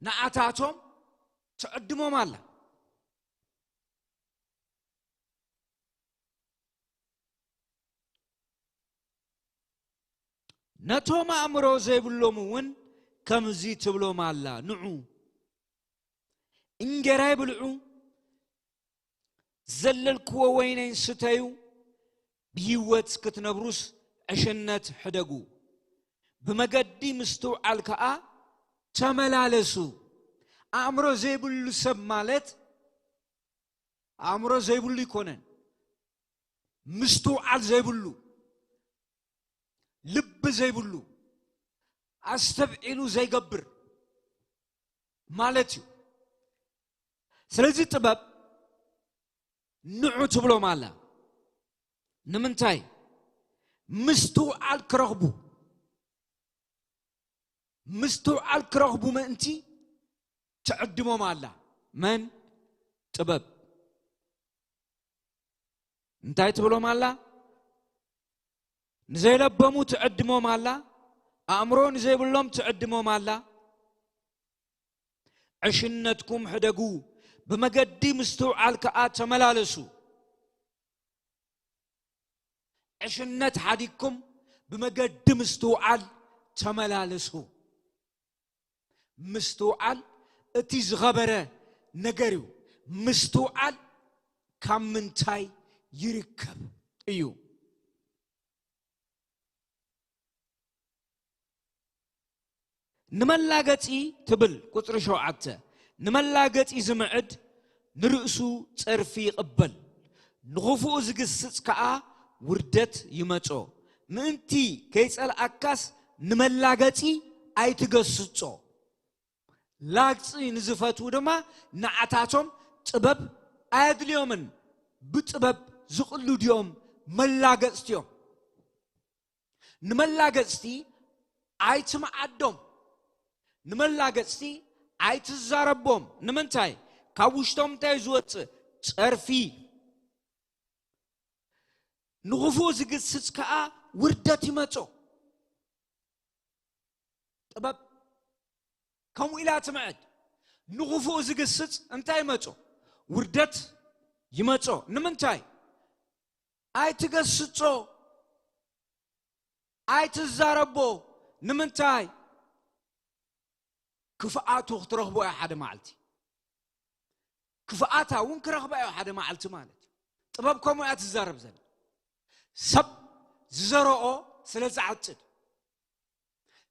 ንዓታቶም ትዕድሞም ኣላ። ነቶም ኣእምሮ ዘይብሎም እውን ከምዚ ትብሎም ኣላ፣ ንዑ፣ እንጌራይ ብልዑ፣ ዘለልክዎ ወይነይ ስተዩ፣ ብህይወት ክትነብሩስ ዕሽነት ሕደጉ፣ ብመገዲ ምስትውዓል ከኣ ተመላለሱ። ኣእምሮ ዘይብሉ ሰብ ማለት ኣእምሮ ዘይብሉ ኣይኮነን፣ ምስትውዓል ዘይብሉ፣ ልቢ ዘይብሉ፣ ኣስተብዒሉ ዘይገብር ማለት እዩ። ስለዚ ጥበብ ንዑ ትብሎም ኣላ። ንምንታይ? ምስትውዓል ክረኽቡ፣ ምስትውዓል ክረኽቡ ምእንቲ ትዕድሞም ኣላ። መን? ጥበብ። እንታይ ትብሎም ኣላ? ንዘይለበሙ ትዕድሞም ኣላ። ኣእምሮ ንዘይብሎም ትዕድሞም ኣላ። ዕሽነትኩም ሕደጉ፣ ብመገዲ ምስትውዓል ከኣ ተመላለሱ። ዕሽነት ሓዲግኩም ብመገዲ ምስትውዓል ተመላለሱ። ምስትውዓል እቲ ዝኸበረ ነገር እዩ። ምስትውዓል ካብ ምንታይ ይርከብ እዩ? ንመላገጺ ትብል ቁጽሪ ሸውዓተ፣ ንመላገጺ ዝምዕድ ንርእሱ ጸርፊ ይቕበል፣ ንኽፉኡ ዝግስጽ ከኣ ውርደት ይመጾ። ምእንቲ ከይጸልኣካስ ንመላገጺ ኣይትገስጾ። ላግጺ ንዝፈትዉ ድማ ንዓታቶም ጥበብ ኣየድልዮምን፣ ብጥበብ ዝቕልዱ እዮም፣ መላገጽቲ እዮም። ንመላገጽቲ ኣይትምዓዶም፣ ንመላገጽቲ ኣይትዛረቦም። ንምንታይ? ካብ ውሽጦም እንታይ እዩ ዝወጽእ? ጸርፊ። ንኽፉእ ዝግስጽ ከኣ ውርደት ይመጾ። ጥበብ ከምኡ ኢላ ትምዕድ። ንኽፉእ ዝግስጽ እንታይ ይመጾ? ውርደት ይመጾ። ንምንታይ? ኣይትገስጾ፣ ኣይትዛረቦ። ንምንታይ? ክፍኣቱ ክትረኽቦ እያ ሓደ መዓልቲ። ክፍኣታ እውን ክረኽባ እዮ ሓደ መዓልቲ ማለት እዩ። ጥበብ ከምኡ እያ ትዛረብ ዘላ። ሰብ ዝዘረኦ ስለ ዝዓጽድ፣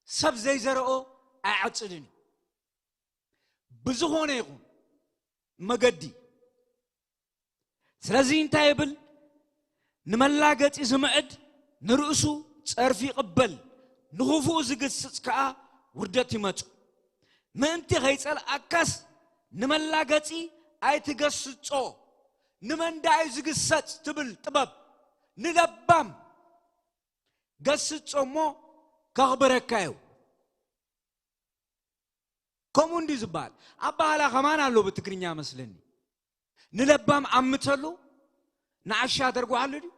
ሰብ ዘይዘረኦ ኣይዓጽድን እዩ። ብዝኾነ ይኹን መገዲ። ስለዚ እንታይ ይብል? ንመላገጺ ዝምዕድ ንርእሱ ጸርፊ ይቕበል፣ ንኽፉኡ ዝግስጽ ከኣ ውርደት ይመጹ። ምእንቲ ኸይጸልኣካስ ንመላገጺ ኣይትገስጾ። ንመን ደኣ እዩ ዝግሰጽ ትብል ጥበብ? ንለባም። ገስጾ እሞ ከኽብረካ እዩ። ከምኡ እንድዩ ዝበሃል ኣበሃህላ ከማን ኣሎ ብትግርኛ መስለኒ። ንለባም ኣምተሉ ንዓሻ ተርጉሓሉ ድዩ?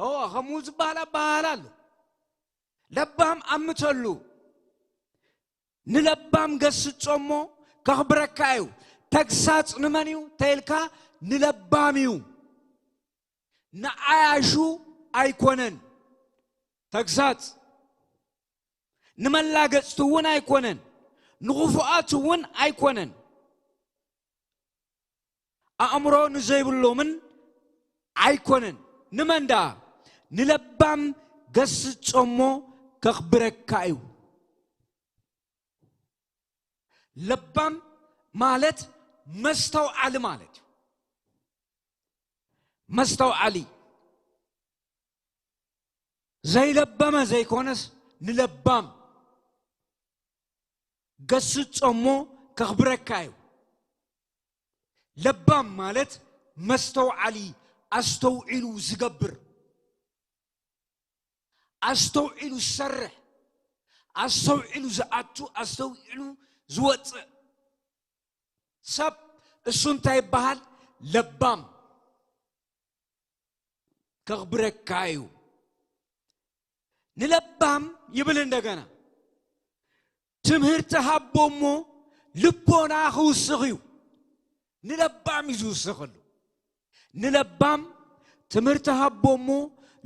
እወ፣ ከምኡ ዝበሃል ኣበሃህላ ኣሎ። ለባም ኣምተሉ፣ ንለባም ገስጾ እሞ ከኽብረካ እዩ። ተግሳጽ ንመን እዩ ተይልካ፣ ንለባም እዩ። ንዓያሹ ኣይኮነን ተግሳጽ፣ ንመላገጽቲ እውን ኣይኮነን፣ ንኽፉኣት እውን ኣይኮነን፣ ኣእምሮ ንዘይብሎምን ኣይኮነን። ንመን ደኣ? ንለባም ገስጾ እሞ ከኽብረካ እዩ። ለባም ማለት መስተውዓሊ ማለት እዩ። መስተውዓሊ ዘይለበመ ዘይኮነስ ንለባም ገስጾ እሞ ከኽብረካ እዩ። ለባም ማለት መስተውዓሊ፣ ኣስተውዒሉ ዝገብር፣ ኣስተውዒሉ ዝሰርሕ፣ ኣስተውዒሉ ዝኣቱ፣ ኣስተውዒሉ ዝወጽእ ሰብ እሱ እንታይ ይበሃል? ለባም። ከኽብረካ እዩ። ንለባም ይብል እንደገና። ትምህርቲ ሃቦ እሞ ልቦና ክውስኽ እዩ። ንለባም እዩ ዝውስኸሉ። ንለባም ትምህርቲ ሃቦ እሞ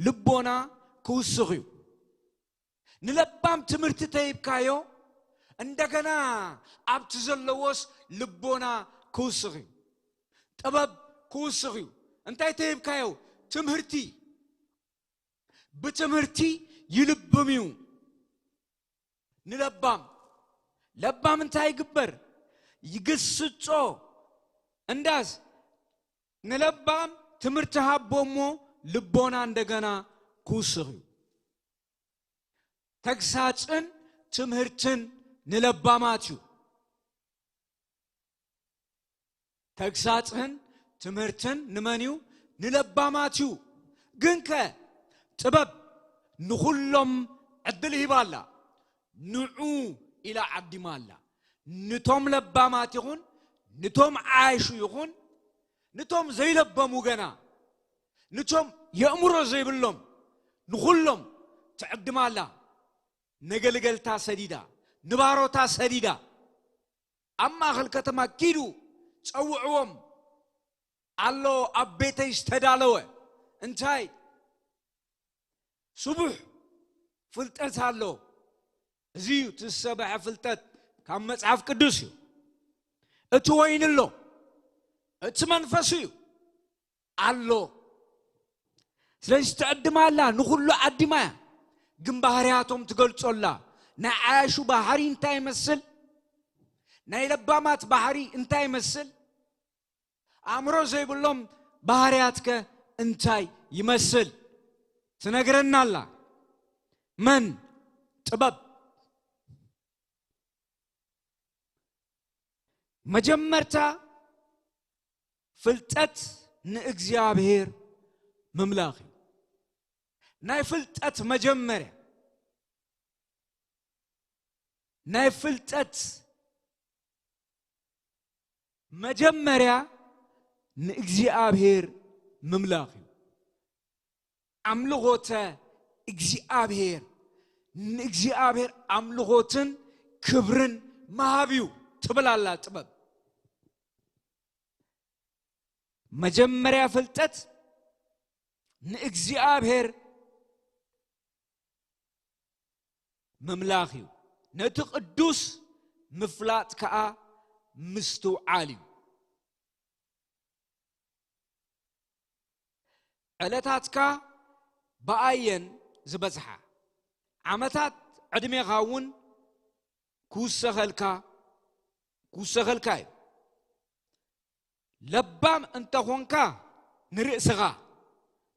ልቦና ክውስኽ እዩ። ንለባም ትምህርቲ ተሂብካዮ፣ እንደገና ኣብቲ ዘለዎስ ልቦና ክውስኽ እዩ። ጥበብ ክውስኽ እዩ። እንታይ ተሂብካዮ? ትምህርቲ። ብትምህርቲ ይልብም እዩ ንለባም። ለባም እንታይ ይግበር? ይግስጾ። እንዳስ ንለባም ትምህርቲ ሃቦ እሞ ልቦና እንደገና ክውስኽ እዩ። ተግሳጽን ትምህርትን ንለባማት እዩ። ተግሳጽን ትምህርትን ንመን እዩ? ንለባማት እዩ። ግንከ ጥበብ ንኹሎም ዕድል ሂባ ኣላ። ንዑ ኢላ ዓዲማ ኣላ። ንቶም ለባማት ይኹን፣ ንቶም ዓያሹ ይኹን፣ ንቶም ዘይለበሙ ገና፣ ንቶም የእምሮ ዘይብሎም፣ ንኹሎም ትዕድም ኣላ። ነገልገልታ ሰዲዳ፣ ንባሮታ ሰዲዳ፣ ኣብ ማእከል ከተማ ኪዱ ጸውዕዎም ኣሎ፣ ኣብ ቤተይ ዝተዳለወ። እንታይ? ስቡሕ ፍልጠት ኣሎ። እዚ እዩ እቲ ዝሰበሐ ፍልጠት ካብ መጽሓፍ ቅዱስ እዩ። እቲ ወይኒ ኣሎ፣ እቲ መንፈስ እዩ ኣሎ። ስለዚ ትዕድማ ኣላ፣ ንኹሉ ዓዲማ እያ። ግን ባህርያቶም ትገልጾ ኣላ። ናይ ዓያሹ ባህሪ እንታይ ይመስል? ናይ ለባማት ባህሪ እንታይ ይመስል? ኣእምሮ ዘይብሎም ባህርያትከ እንታይ ይመስል? ትነግረና ኣላ። መን? ጥበብ። መጀመርታ ፍልጠት ንእግዚኣብሔር ምምላኽ እዩ። ናይ ፍልጠት መጀመርያ፣ ናይ ፍልጠት መጀመርያ ንእግዚኣብሔር ምምላኽ እዩ። ኣምልኾተ እግዚኣብሔር፣ ንእግዚኣብሔር ኣምልኾትን ክብርን ምሃብ እዩ ትብል ኣላ ጥበብ። መጀመርያ ፍልጠት ንእግዚኣብሔር ምምላኽ እዩ። ነቲ ቅዱስ ምፍላጥ ከኣ ምስትውዓል እዩ። ዕለታትካ ብኣየን ዝበዝሓ? ዓመታት ዕድሜኻ እውን ክውሰኸልካ፣ ክውሰኸልካ እዩ። ለባም እንተኾንካ ንርእስኻ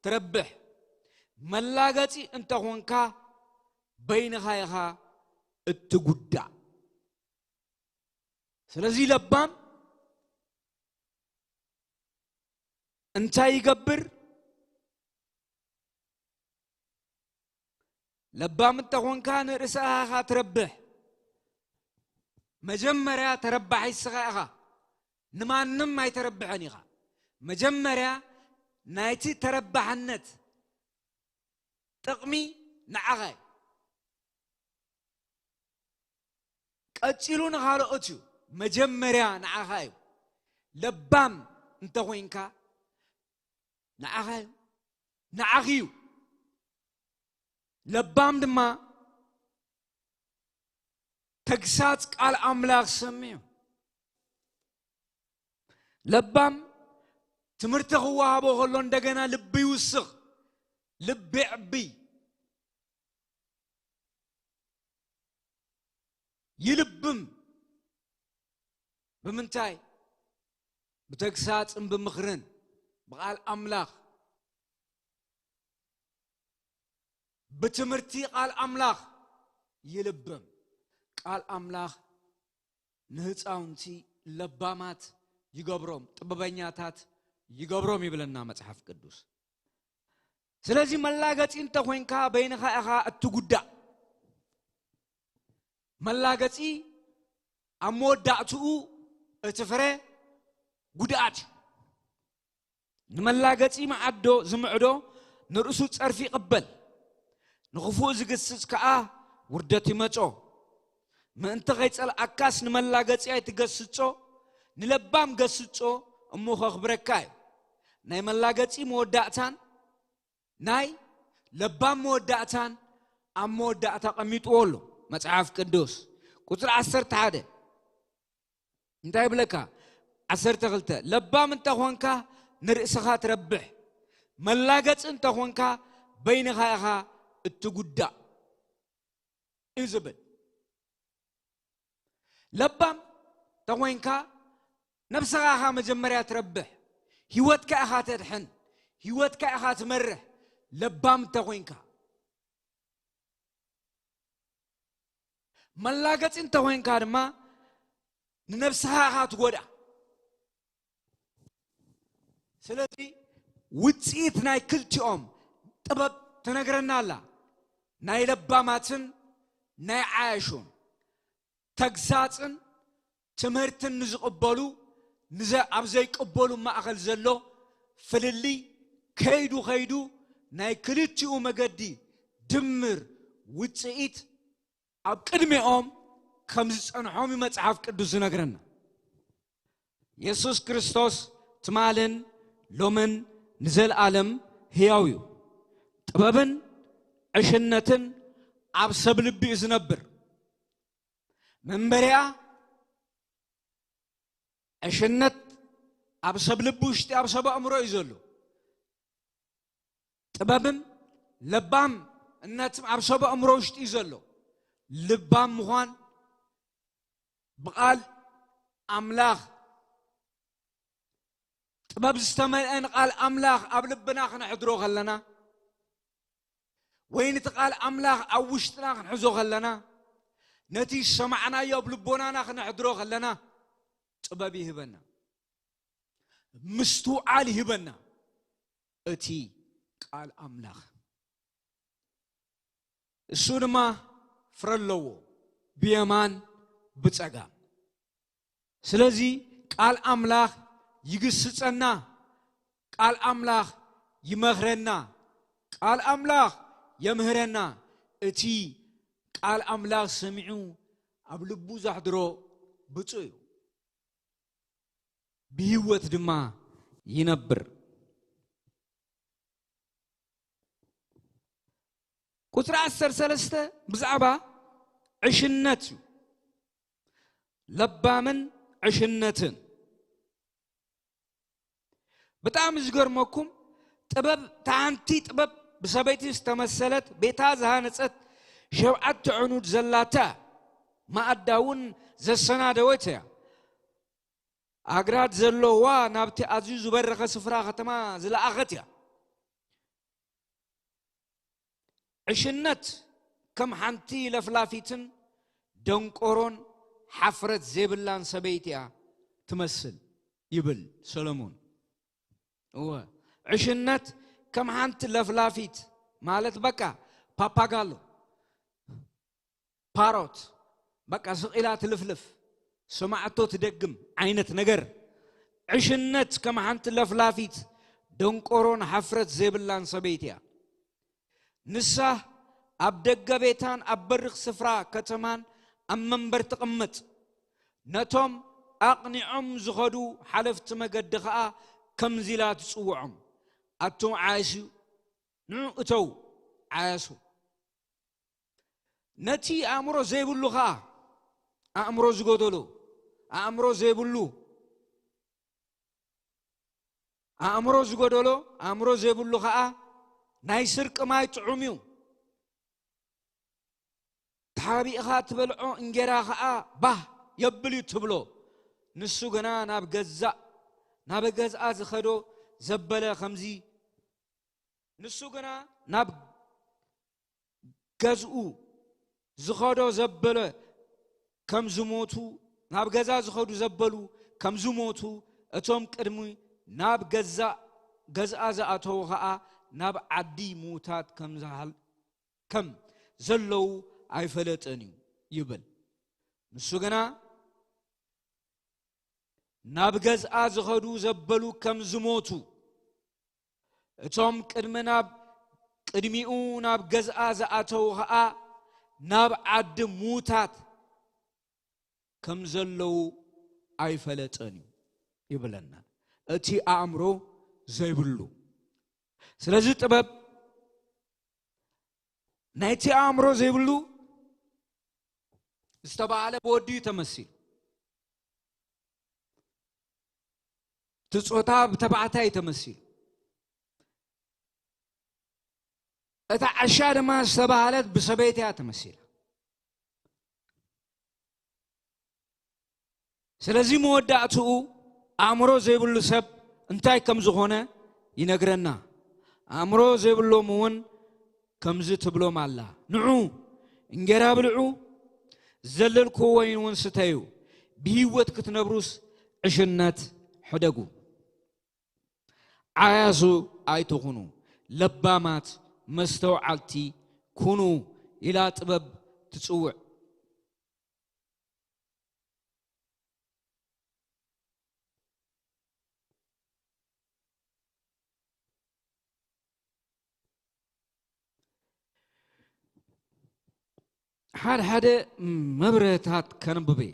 ትረብሕ፣ መላገጺ እንተኾንካ በይንኻ ኢኻ እትጉዳእ። ስለዚ ለባም እንታይ ይገብር? ለባም እንተኾንካ ንርእስኻ ኢኻ ትረብሕ። መጀመርያ ተረባሒ ንስኻ ኢኻ። ንማንም ኣይተረብሐን ኢኻ። መጀመርያ ናይቲ ተረባሕነት ጥቕሚ ንዓኻ እዩ። ቀጺሉ ንኻልኦት እዩ። መጀመርያ ንዓኻ እዩ። ለባም እንተኾይንካ ንዓኻ እዩ። ንዓኺ እዩ። ለባም ድማ ተግሳጽ ቃል ኣምላኽ ሰሚዑ። ለባም ትምህርቲ ክወሃቦ ከሎ እንደገና ልቢ ይውስኽ፣ ልቢ ይዕቢ፣ ይልብም። ብምንታይ? ብተግሳጽን ብምኽርን፣ ብቓል ኣምላኽ፣ ብትምህርቲ ቃል ኣምላኽ ይልብም። ቃል ኣምላኽ ንህፃውንቲ ለባማት ይገብሮም፣ ጥበበኛታት ይገብሮም ይብለና መጽሓፍ ቅዱስ። ስለዚ መላገጺ እንተኾይንካ በይንኻ ኢኻ እትጉዳእ። መላገጺ ኣብ መወዳእትኡ እቲ ፍረ ጉድኣት እዩ። ንመላገጺ መዓዶ ዝምዕዶ ንርእሱ ጸርፊ ይቕበል፣ ንኽፉእ ዝግስጽ ከኣ ውርደት ይመጾ። ምእንቲ ኸይጸልኣካስ ንመላገጺ ኣይትገስጾ፣ ንለባም ገስጾ፣ እሞ ኸኽብረካ እዩ። ናይ መላገጺ መወዳእታን ናይ ለባም መወዳእታን ኣብ መወዳእታ ቀሚጥዎ ኣሎ መጽሓፍ ቅዱስ። ቁጽሪ ዓሰርተ ሓደ እንታይ ይብለካ? ዓሰርተ ክልተ፣ ለባም እንተኾንካ ንርእስኻ ትረብሕ፣ መላገጺ እንተኾንካ በይንኻ ኢኻ እትጉዳእ እዩ ዝብል። ለባም ተኾይንካ ነብስኻ ኢኻ መጀመርያ ትረብሕ፣ ህይወትካ ኢኻ ተድሕን፣ ህይወትካ ኢኻ ትመርሕ። ለባም እንተኾይንካ መላገጺ እንተኾይንካ ድማ ንነብስኻ ኢኻ ትጎድኣ። ስለዚ ውጽኢት ናይ ክልቲኦም ጥበብ ትነግረና ኣላ፣ ናይ ለባማትን ናይ ዓያሹን። ተግሳጽን ትምህርትን ንዝቕበሉ ንዘ ኣብ ዘይቅበሉ ማእኸል ዘሎ ፍልልይ ከይዱ ከይዱ ናይ ክልቲኡ መገዲ ድምር ውጽኢት ኣብ ቅድሚኦም ከም ዝጸንሖም እዩ መጽሓፍ ቅዱስ ዝነግረና። የሱስ ክርስቶስ ትማልን ሎምን ንዘለኣለም ህያው እዩ። ጥበብን ዕሽነትን ኣብ ሰብ ልቢ እዩ ዝነብር። መንበሪኣ ዕሽነት ኣብ ሰብ ልቢ ውሽጢ፣ ኣብ ሰብ ኣእምሮ እዩ ዘሎ። ጥበብን ለባምነትን ኣብ ሰብ ኣእምሮ ውሽጢ እዩ ዘሎ። ልባም ምዃን ብቓል ኣምላኽ፣ ጥበብ ዝተመልአ ንቓል ኣምላኽ ኣብ ልብና ክነሕድሮ ከለና፣ ወይ ነቲ ቃል ኣምላኽ ኣብ ውሽጥና ክንሕዞ ከለና፣ ነቲ ዝሰማዕናዮ ኣብ ልቦናና ክነሕድሮ ከለና፣ ጥበብ ይህበና፣ ምስትውዓል ይህበና እቲ ቃል ኣምላኽ። እሱ ድማ ፍረ ኣለዎ፣ ብየማን ብጸጋም። ስለዚ ቃል ኣምላኽ ይግስጸና፣ ቃል ኣምላኽ ይመኽረና፣ ቃል ኣምላኽ የምህረና። እቲ ቃል ኣምላኽ ሰሚዑ ኣብ ልቡ ዘሕድሮ ብፁዕ እዩ፣ ብህይወት ድማ ይነብር። ቁጽሪ ዓሰርተ ሰለስተ ብዛዕባ ዕሽነት እዩ። ለባምን ዕሽነትን። ብጣዕሚ ዝገርመኩም፣ ጥበብ፣ እታ ሓንቲ ጥበብ ብሰበይቲ ዝተመሰለት፣ ቤታ ዝሃነጸት፣ ሸውዓተ ዕኑድ ዘላታ፣ መኣዳ እውን ዘሰናደወት እያ። ኣግራድ ዘለዋ፣ ናብቲ ኣዝዩ ዝበረኸ ስፍራ ከተማ ዝለኣኸት እያ። ዕሽነት ከም ሓንቲ ለፍላፊትን ደንቆሮን ሓፍረት ዘይብላን ሰበይቲ እያ ትመስል ይብል ሰሎሞን። እወ፣ ዕሽነት ከም ሓንቲ ለፍላፊት ማለት በቃ ፓፓጋሎ፣ ፓሮት፣ በቃ ስቕ ኢላ ትልፍልፍ፣ ሰማዕቶ ትደግም ዓይነት ነገር። ዕሽነት ከም ሓንቲ ለፍላፊት ደንቆሮን ሓፍረት ዘይብላን ሰበይቲ እያ። ንሳ ኣብ ደገ ቤታን ኣብ በሪኽ ስፍራ ከተማን ኣብ መንበር ትቕመጥ። ነቶም ኣቕኒዖም ዝኸዱ ሓለፍቲ መገዲ ኸኣ ከምዚ ኢላ ትጽውዖም፣ ኣቱም ዓያሹ፣ ንዑ እተዉ፣ ዓያሹ። ነቲ ኣእምሮ ዘይብሉ ኸኣ፣ ኣእምሮ ዝጎደሎ፣ ኣእምሮ ዘይብሉ፣ ኣእምሮ ዝጎደሎ፣ ኣእምሮ ዘይብሉ ኸኣ ናይ ስርቂ ማይ ጥዑም እዩ። ተሓቢእኻ ትበልዖ እንጌራ ኸኣ ባህ የብል እዩ ትብሎ። ንሱ ግና ናብ ገዛእ፣ ናብ ገዝኣ ዝኸዶ ዘበለ ከምዚ፣ ንሱ ግና ናብ ገዝኡ ዝኸዶ ዘበለ ከም ዝሞቱ፣ ናብ ገዛ ዝኸዱ ዘበሉ ከም ዝሞቱ፣ እቶም ቅድሚ ናብ ገዛ፣ ገዝኣ ዝኣተዉ ኸኣ ናብ ዓዲ ምዉታት ከም ዝሃል-፣ ከም ዘለዉ ኣይፈለጠን እዩ ይብል። ንሱ ግና ናብ ገዝኣ ዝኸዱ ዘበሉ ከም ዝሞቱ፣ እቶም ቅድሚ ናብ፣ ቅድሚኡ ናብ ገዝኣ ዝኣተዉ ኸኣ ናብ ዓዲ ምዉታት ከም ዘለዉ ኣይፈለጠን እዩ ይብለና። እቲ ኣእምሮ ዘይብሉ። ስለዚ ጥበብ ናይቲ ኣእምሮ ዘይብሉ ዝተባህለ ብወዲ እዩ ተመሲሉ። እቲ ጾታ ብተባዕታይ እዩ ተመሲሉ። እታ ዓሻ ድማ ዝተባህለት ብሰበይቲ እያ ተመሲላ። ስለዚ መወዳእትኡ ኣእምሮ ዘይብሉ ሰብ እንታይ ከም ዝኾነ ይነግረና። ኣእምሮ ዘይብሎም እውን ከምዚ ትብሎም ኣላ፣ ንዑ እንጌራ ብልዑ፣ ዝዘለልክዎ ወይን እውን ስተዩ፣ ብህይወት ክትነብሩስ ዕሽነት ሕደጉ። ዓያሱ ኣይትኹኑ፣ ለባማት መስተውዓልቲ ኩኑ ኢላ ጥበብ ትጽውዕ። ሓደ ሓደ መብርህታት ከንብብ እየ።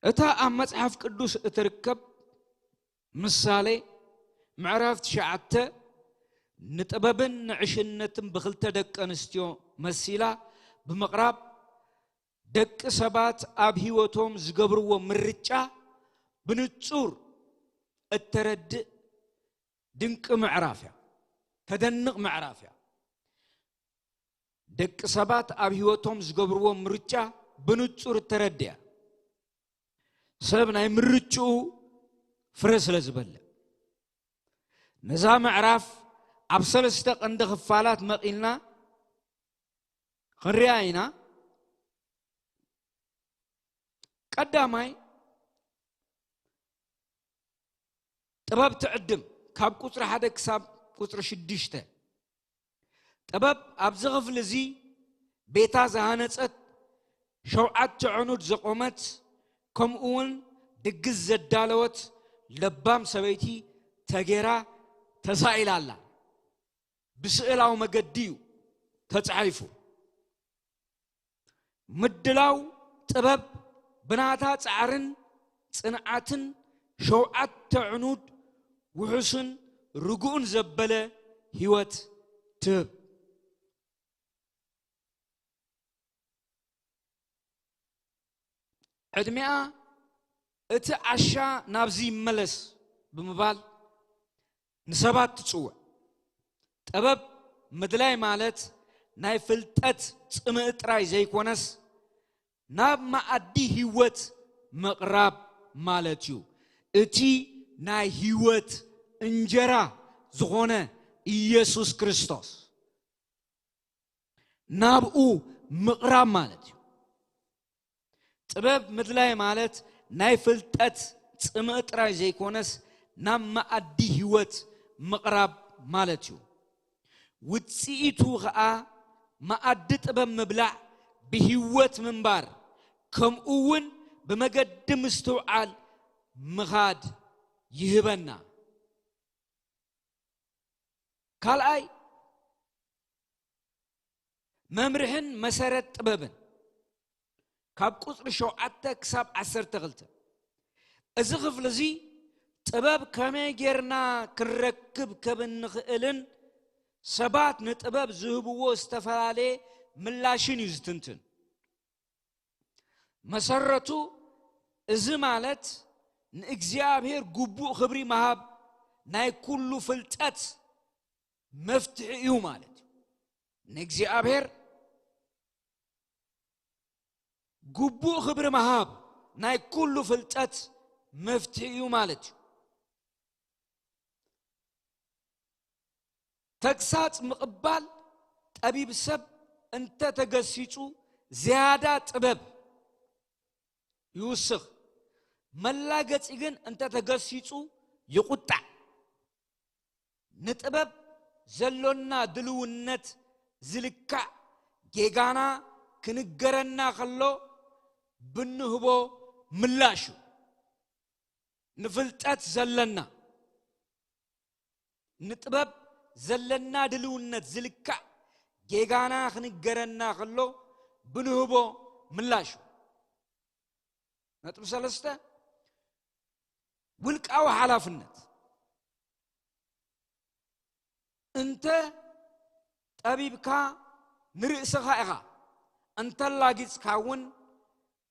እታ ኣብ መጽሓፍ ቅዱስ እትርከብ ምሳሌ ምዕራፍ ትሽዓተ ንጥበብን ንዕሽነትን ብኽልተ ደቂ ኣንስትዮ መሲላ ብምቕራብ፣ ደቂ ሰባት ኣብ ህይወቶም ዝገብርዎ ምርጫ ብንጹር እተረድእ ድንቂ ምዕራፍ እያ። ተደንቕ ምዕራፍ እያ። ደቂ ሰባት ኣብ ህይወቶም ዝገብርዎ ምርጫ ብንጹር እተረድእ እያ። ሰብ ናይ ምርጭኡ ፍረ ስለ ዝበልዕ፣ ነዛ ምዕራፍ ኣብ ሰለስተ ቀንዲ ክፋላት መቒልና ክንሪኣ ኢና። ቀዳማይ፣ ጥበብ ትዕድም፣ ካብ ቁጽሪ ሓደ ክሳብ ቁጽሪ ሽዱሽተ። ጥበብ ኣብዚ ክፍሊ እዚ ቤታ ዝሃነጸት፣ ሸውዓተ ዕኑድ ዘቖመት፣ ከምኡ እውን ድግስ ዘዳለወት ለባም ሰበይቲ ተጌራ ተሳኢላ ኣላ። ብስእላዊ መገዲ እዩ ተጻሒፉ። ምድላው ጥበብ ብናታ ጻዕርን ጽንዓትን ሸውዓተ ዕኑድ ውሑስን ርጉእን ዘበለ ህይወት ትህብ። ዕድሚኣ እቲ ዓሻ ናብዚ ይመለስ ብምባል ንሰባት ትጽውዕ። ጥበብ ምድላይ ማለት ናይ ፍልጠት ጽምእ ጥራይ ዘይኮነስ፣ ናብ መኣዲ ህይወት ምቕራብ ማለት እዩ። እቲ ናይ ህይወት እንጀራ ዝኾነ ኢየሱስ ክርስቶስ ናብኡ ምቕራብ ማለት እዩ። ጥበብ ምድላይ ማለት ናይ ፍልጠት ጽምእ ጥራይ ዘይኮነስ፣ ናብ መኣዲ ህይወት ምቕራብ ማለት እዩ። ውጽኢቱ ኸኣ መኣዲ ጥበብ ምብላዕ፣ ብህይወት ምንባር፣ ከምኡ እውን ብመገዲ ምስትውዓል ምኻድ ይህበና። ካልኣይ፣ መምርሕን መሰረት ጥበብን፣ ካብ ቁጽሪ ሸውዓተ ክሳብ ዓሰርተ ክልተ። እዚ ክፍሊ እዚ ጥበብ ከመይ ጌርና ክንረክብ ከም እንኽእልን ሰባት ንጥበብ ዝህብዎ ዝተፈላለየ ምላሽን እዩ ዝትንትን። መሰረቱ፣ እዚ ማለት ንእግዚኣብሔር ግቡእ ክብሪ ምሃብ ናይ ኩሉ ፍልጠት መፍትሒ እዩ ማለት እዩ። ንእግዚኣብሔር ግቡእ ክብሪ ምሃብ ናይ ኩሉ ፍልጠት መፍትሒ እዩ ማለት እዩ። ተግሳጽ ምቕባል፣ ጠቢብ ሰብ እንተ ተገሲጹ ዝያዳ ጥበብ ይውስኽ፣ መላገጺ ግን እንተ ተገሲጹ ይቑጣዕ። ንጥበብ ዘሎና ድልውነት ዝልካዕ፣ ጌጋና ክንገረና ከሎ ብንህቦ ምላሽ እዩ። ንፍልጠት ዘለና፣ ንጥበብ ዘለና ድልውነት ዝልካዕ፣ ጌጋና ክንገረና ከሎ ብንህቦ ምላሽ እዩ። ነጥቢ ሰለስተ፣ ውልቃዊ ሓላፍነት። እንተ ጠቢብካ ንርእስኻ ኢኻ፣ እንተ ላጊጽካ እውን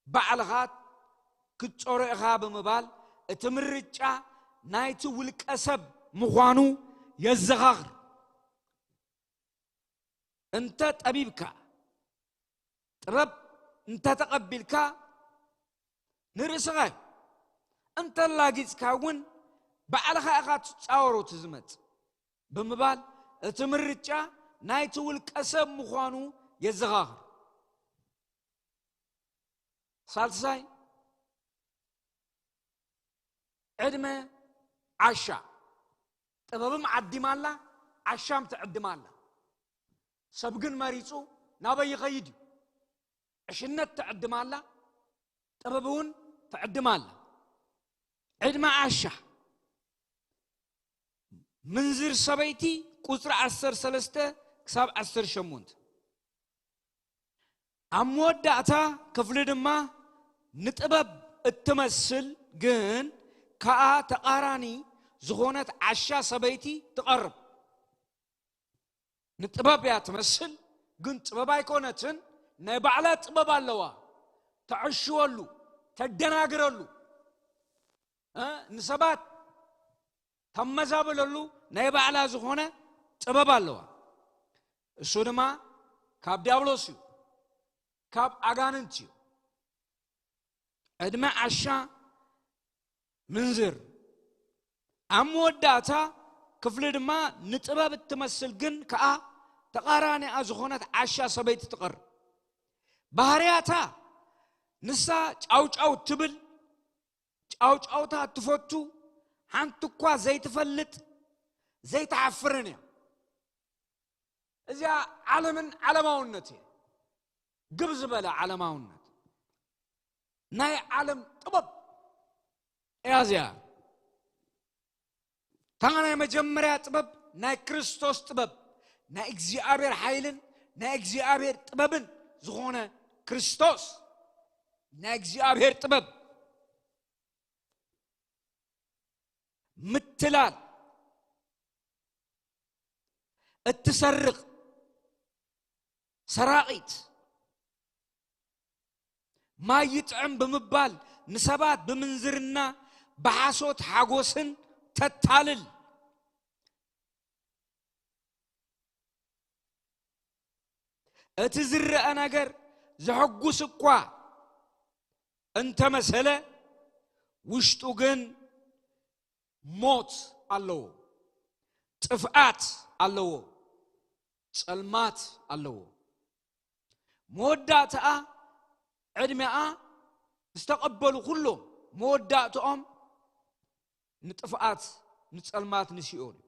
ባዕልኻ ክትጾሮ ኢኻ ብምባል፣ እቲ ምርጫ ናይቲ ውልቀ ሰብ ምዃኑ የዘኻኽር። እንተ ጠቢብካ፣ ጥበብ እንተ ተቐቢልካ ንርእስኻ እዩ። እንተ ላጊጽካ እውን ባዕልኻ ኢኻ ትጻወሮ እቲ ዝመጽእ ብምባል፣ እቲ ምርጫ ናይቲ ውልቀ ሰብ ምዃኑ የዘኻኽር። ሳልሳይ፣ ዕድመ ዓሻ። ጥበብም ዓዲማ ኣላ፣ ዓሻም ትዕድም ኣላ። ሰብ ግን መሪጹ ናበይ ይኸይድ እዩ። ዕሽነት ትዕድም ኣላ፣ ጥበብ እውን ትዕድም ኣላ። ዕድመ ዓሻ፣ ምንዝር ሰበይቲ፣ ቁጽሪ ዓሰርተ ሰለስተ ክሳብ ዓሰርተ ሸሞንተ። ኣብ መወዳእታ ክፍሊ ድማ ንጥበብ እትመስል ግን ከኣ ተቓራኒ ዝኾነት ዓሻ ሰበይቲ ትቐርብ። ንጥበብ እያ ትመስል፣ ግን ጥበብ ኣይኮነትን። ናይ ባዕላ ጥበብ ኣለዋ። ተዕሽወሉ፣ ተደናግረሉ። እ፣ ንሰባት ተመዛብለሉ ናይ ባዕላ ዝኾነ ጥበብ ኣለዋ። እሱ ድማ ካብ ዲያብሎስ እዩ፣ ካብ ኣጋንንት እዩ። ዕድመ ዓሻ ምንዝር። ኣብ መወዳእታ ክፍሊ ድማ ንጥበብ እትመስል ግን ከኣ ተቓራኒኣ ዝኾነት ዓሻ ሰበይቲ ትቐርብ። ባህርያታ ንሳ ጫውጫው ትብል፣ ጫውጫውታ ትፈቱ፣ ሓንቲ እኳ ዘይትፈልጥ ዘይትሓፍርን እያ። እዚኣ ዓለምን ዓለማውነት እየ። ግብ ዝበለ ዓለማውነት ናይ ዓለም ጥበብ እያ እዚኣ። እታ ናይ መጀመርያ ጥበብ ናይ ክርስቶስ ጥበብ፣ ናይ እግዚኣብሔር ሓይልን ናይ እግዚኣብሔር ጥበብን ዝኾነ ክርስቶስ፣ ናይ እግዚኣብሔር ጥበብ ምትላል፣ እትሰርቕ ሰራቒት፣ ማይ ይጥዕም ብምባል ንሰባት ብምንዝርና ብሓሶት ሓጎስን ተታልል። እቲ ዝረአ ነገር ዘሐጉስ እኳ እንተመሰለ፣ ውሽጡ ግን ሞት ኣለዎ፣ ጥፍኣት ኣለዎ፣ ጸልማት ኣለዎ። መወዳእትኣ ዕድሜኣ ዝተቐበሉ ኩሎም መወዳእትኦም ንጥፍኣት፣ ንጸልማት፣ ንሲኦል እዩ።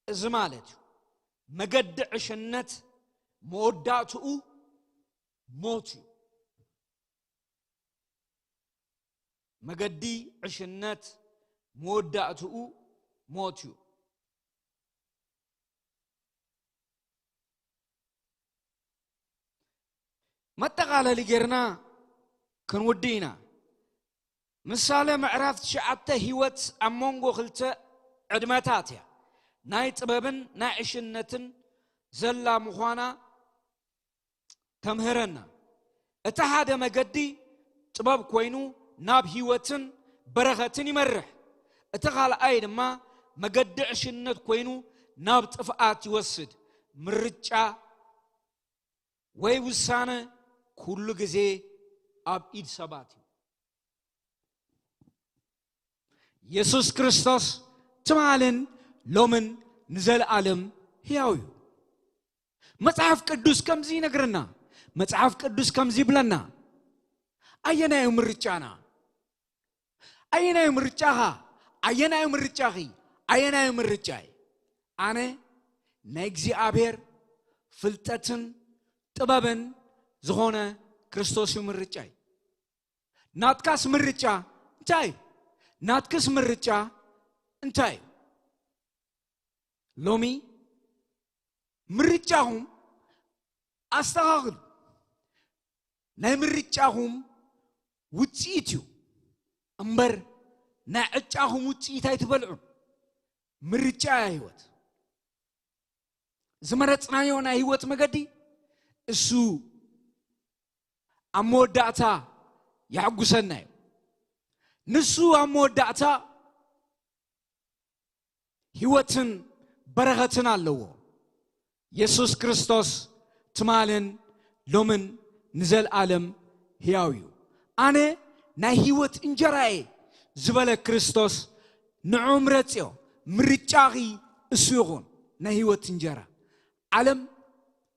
እዚ ማለት እዩ፣ መገዲ ዕሽነት መወዳእትኡ ሞት እዩ። መገዲ ዕሽነት መወዳእትኡ ሞት እዩ። መጠቓለሊ ጌርና ክንውዲ ኢና። ምሳሌ ምዕራፍ ትሽዓተ ህይወት ኣብ መንጎ ክልተ ዕድመታት እያ፣ ናይ ጥበብን ናይ ዕሽነትን ዘላ ምዃና ተምህረና። እቲ ሓደ መገዲ ጥበብ ኮይኑ ናብ ህይወትን በረኸትን ይመርሕ። እቲ ካልኣይ ድማ መገዲ ዕሽነት ኮይኑ ናብ ጥፍኣት ይወስድ። ምርጫ ወይ ውሳነ ኩሉ ግዜ ኣብ ኢድ ሰባት እዩ። የሱስ ክርስቶስ ትማልን ሎምን ንዘለኣለም ሕያው እዩ። መጽሓፍ ቅዱስ ከምዚ ይነግረና። መጽሓፍ ቅዱስ ከምዚ ይብለና። ኣየናዩ ምርጫና? ኣየናዩ ምርጫኻ? ኣየናዩ ምርጫኺ? ኣየናዩ ምርጫይ? ኣነ ናይ እግዚኣብሔር ፍልጠትን ጥበብን ዝኾነ ክርስቶስ እዩ ምርጫይ። ናትካስ ምርጫ እንታይ እዩ? ናትክስ ምርጫ እንታይ እዩ? ሎሚ ምርጫኹም ኣስተኻኽሉ። ናይ ምርጫኹም ውጽኢት እዩ እምበር ናይ ዕጫኹም ውጽኢት ኣይትበልዑን። ምርጫ እያ ህይወት። ዝመረጽናዮ ናይ ህይወት መገዲ እሱ ኣብ መወዳእታ የሐጉሰና እዩ። ንሱ ኣብ መወዳእታ ህይወትን በረኸትን ኣለዎ። የሱስ ክርስቶስ ትማልን ሎምን ንዘለኣለም ሕያው እዩ። ኣነ ናይ ህይወት እንጀራየ ዝበለ ክርስቶስ ንዑ ምረጽዮ። ምርጫኺ እሱ ይኹን ናይ ህይወት እንጀራ። ዓለም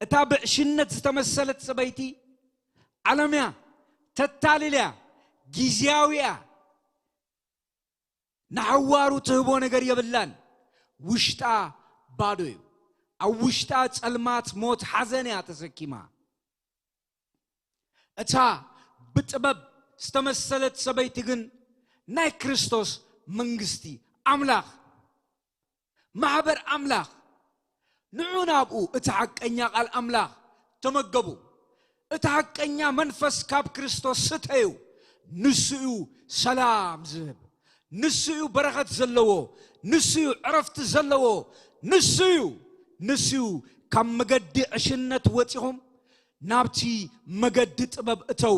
እታ ብዕሽነት ዝተመሰለት ሰበይቲ ዓለም እያ፣ ተታልል እያ፣ ግዝያዊ እያ። ንሓዋሩ ትህቦ ነገር የብላን። ውሽጣ ባዶ እዩ። ኣብ ውሽጣ ጸልማት፣ ሞት፣ ሓዘን እያ ተሰኪማ። እታ ብጥበብ ዝተመሰለት ሰበይቲ ግን ናይ ክርስቶስ መንግስቲ ኣምላኽ፣ ማሕበር ኣምላኽ፣ ንዑ ናብኡ፣ እቲ ሓቀኛ ቃል ኣምላኽ ተመገቡ። እቲ ሓቀኛ መንፈስ ካብ ክርስቶስ ስተዩ። ንሱ እዩ ሰላም ዝህብ። ንሱ እዩ በረኸት ዘለዎ። ንሱ እዩ ዕረፍቲ ዘለዎ። ንሱ እዩ፣ ንሱ እዩ ካብ መገዲ ዕሽነት ወጺኹም ናብቲ መገዲ ጥበብ እተዉ።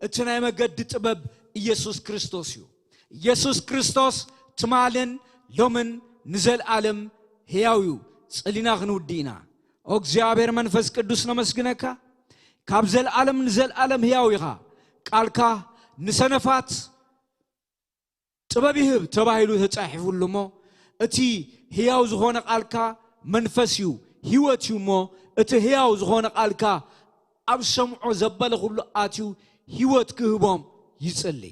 እቲ ናይ መገዲ ጥበብ ኢየሱስ ክርስቶስ እዩ። ኢየሱስ ክርስቶስ ትማልን ሎምን ንዘልኣለም ሕያው እዩ። ጸሊና ክንውዲ ኢና። ኦ እግዚኣብሔር መንፈስ ቅዱስ ነመስግነካ። ካብ ዘልኣለም ንዘልኣለም ሕያው ኢኻ። ቃልካ ንሰነፋት ጥበብ ይህብ ተባሂሉ ተጻሒፉሉ እሞ፣ እቲ ሕያው ዝኾነ ቃልካ መንፈስ እዩ፣ ህይወት እዩ እሞ፣ እቲ ሕያው ዝኾነ ቃልካ ኣብ ሰምዖ ዘበለ ኩሉ ኣትዩ ህይወት ክህቦም ይጽሊ።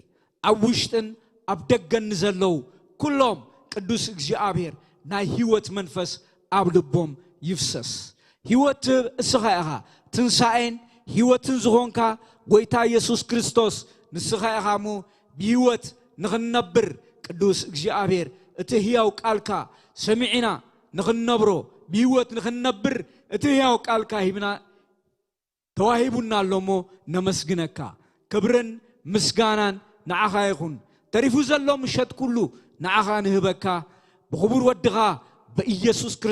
ኣብ ውሽጥን ኣብ ደገን ንዘለዉ ኩሎም ቅዱስ እግዚኣብሔር ናይ ህይወት መንፈስ ኣብ ልቦም ይፍሰስ። ህይወት ትህብ እስኻ ኢኻ። ትንሳኤን ህይወትን ዝኾንካ ጎይታ ኢየሱስ ክርስቶስ ንስኻ ኢኻ እሞ ብህይወት ንኽንነብር ቅዱስ እግዚኣብሔር እቲ ህያው ቃልካ ሰሚዕና ንኽንነብሮ ብህይወት ንኽንነብር እቲ ህያው ቃልካ ሂብና ተዋሂቡና ኣሎ እሞ ነመስግነካ። ክብርን ምስጋናን ንዓኻ ይኹን። ተሪፉ ዘሎ ምሸት ኩሉ ንዓኻ ንህበካ ብኽቡር ወድኻ ብኢየሱስ ክርስቶስ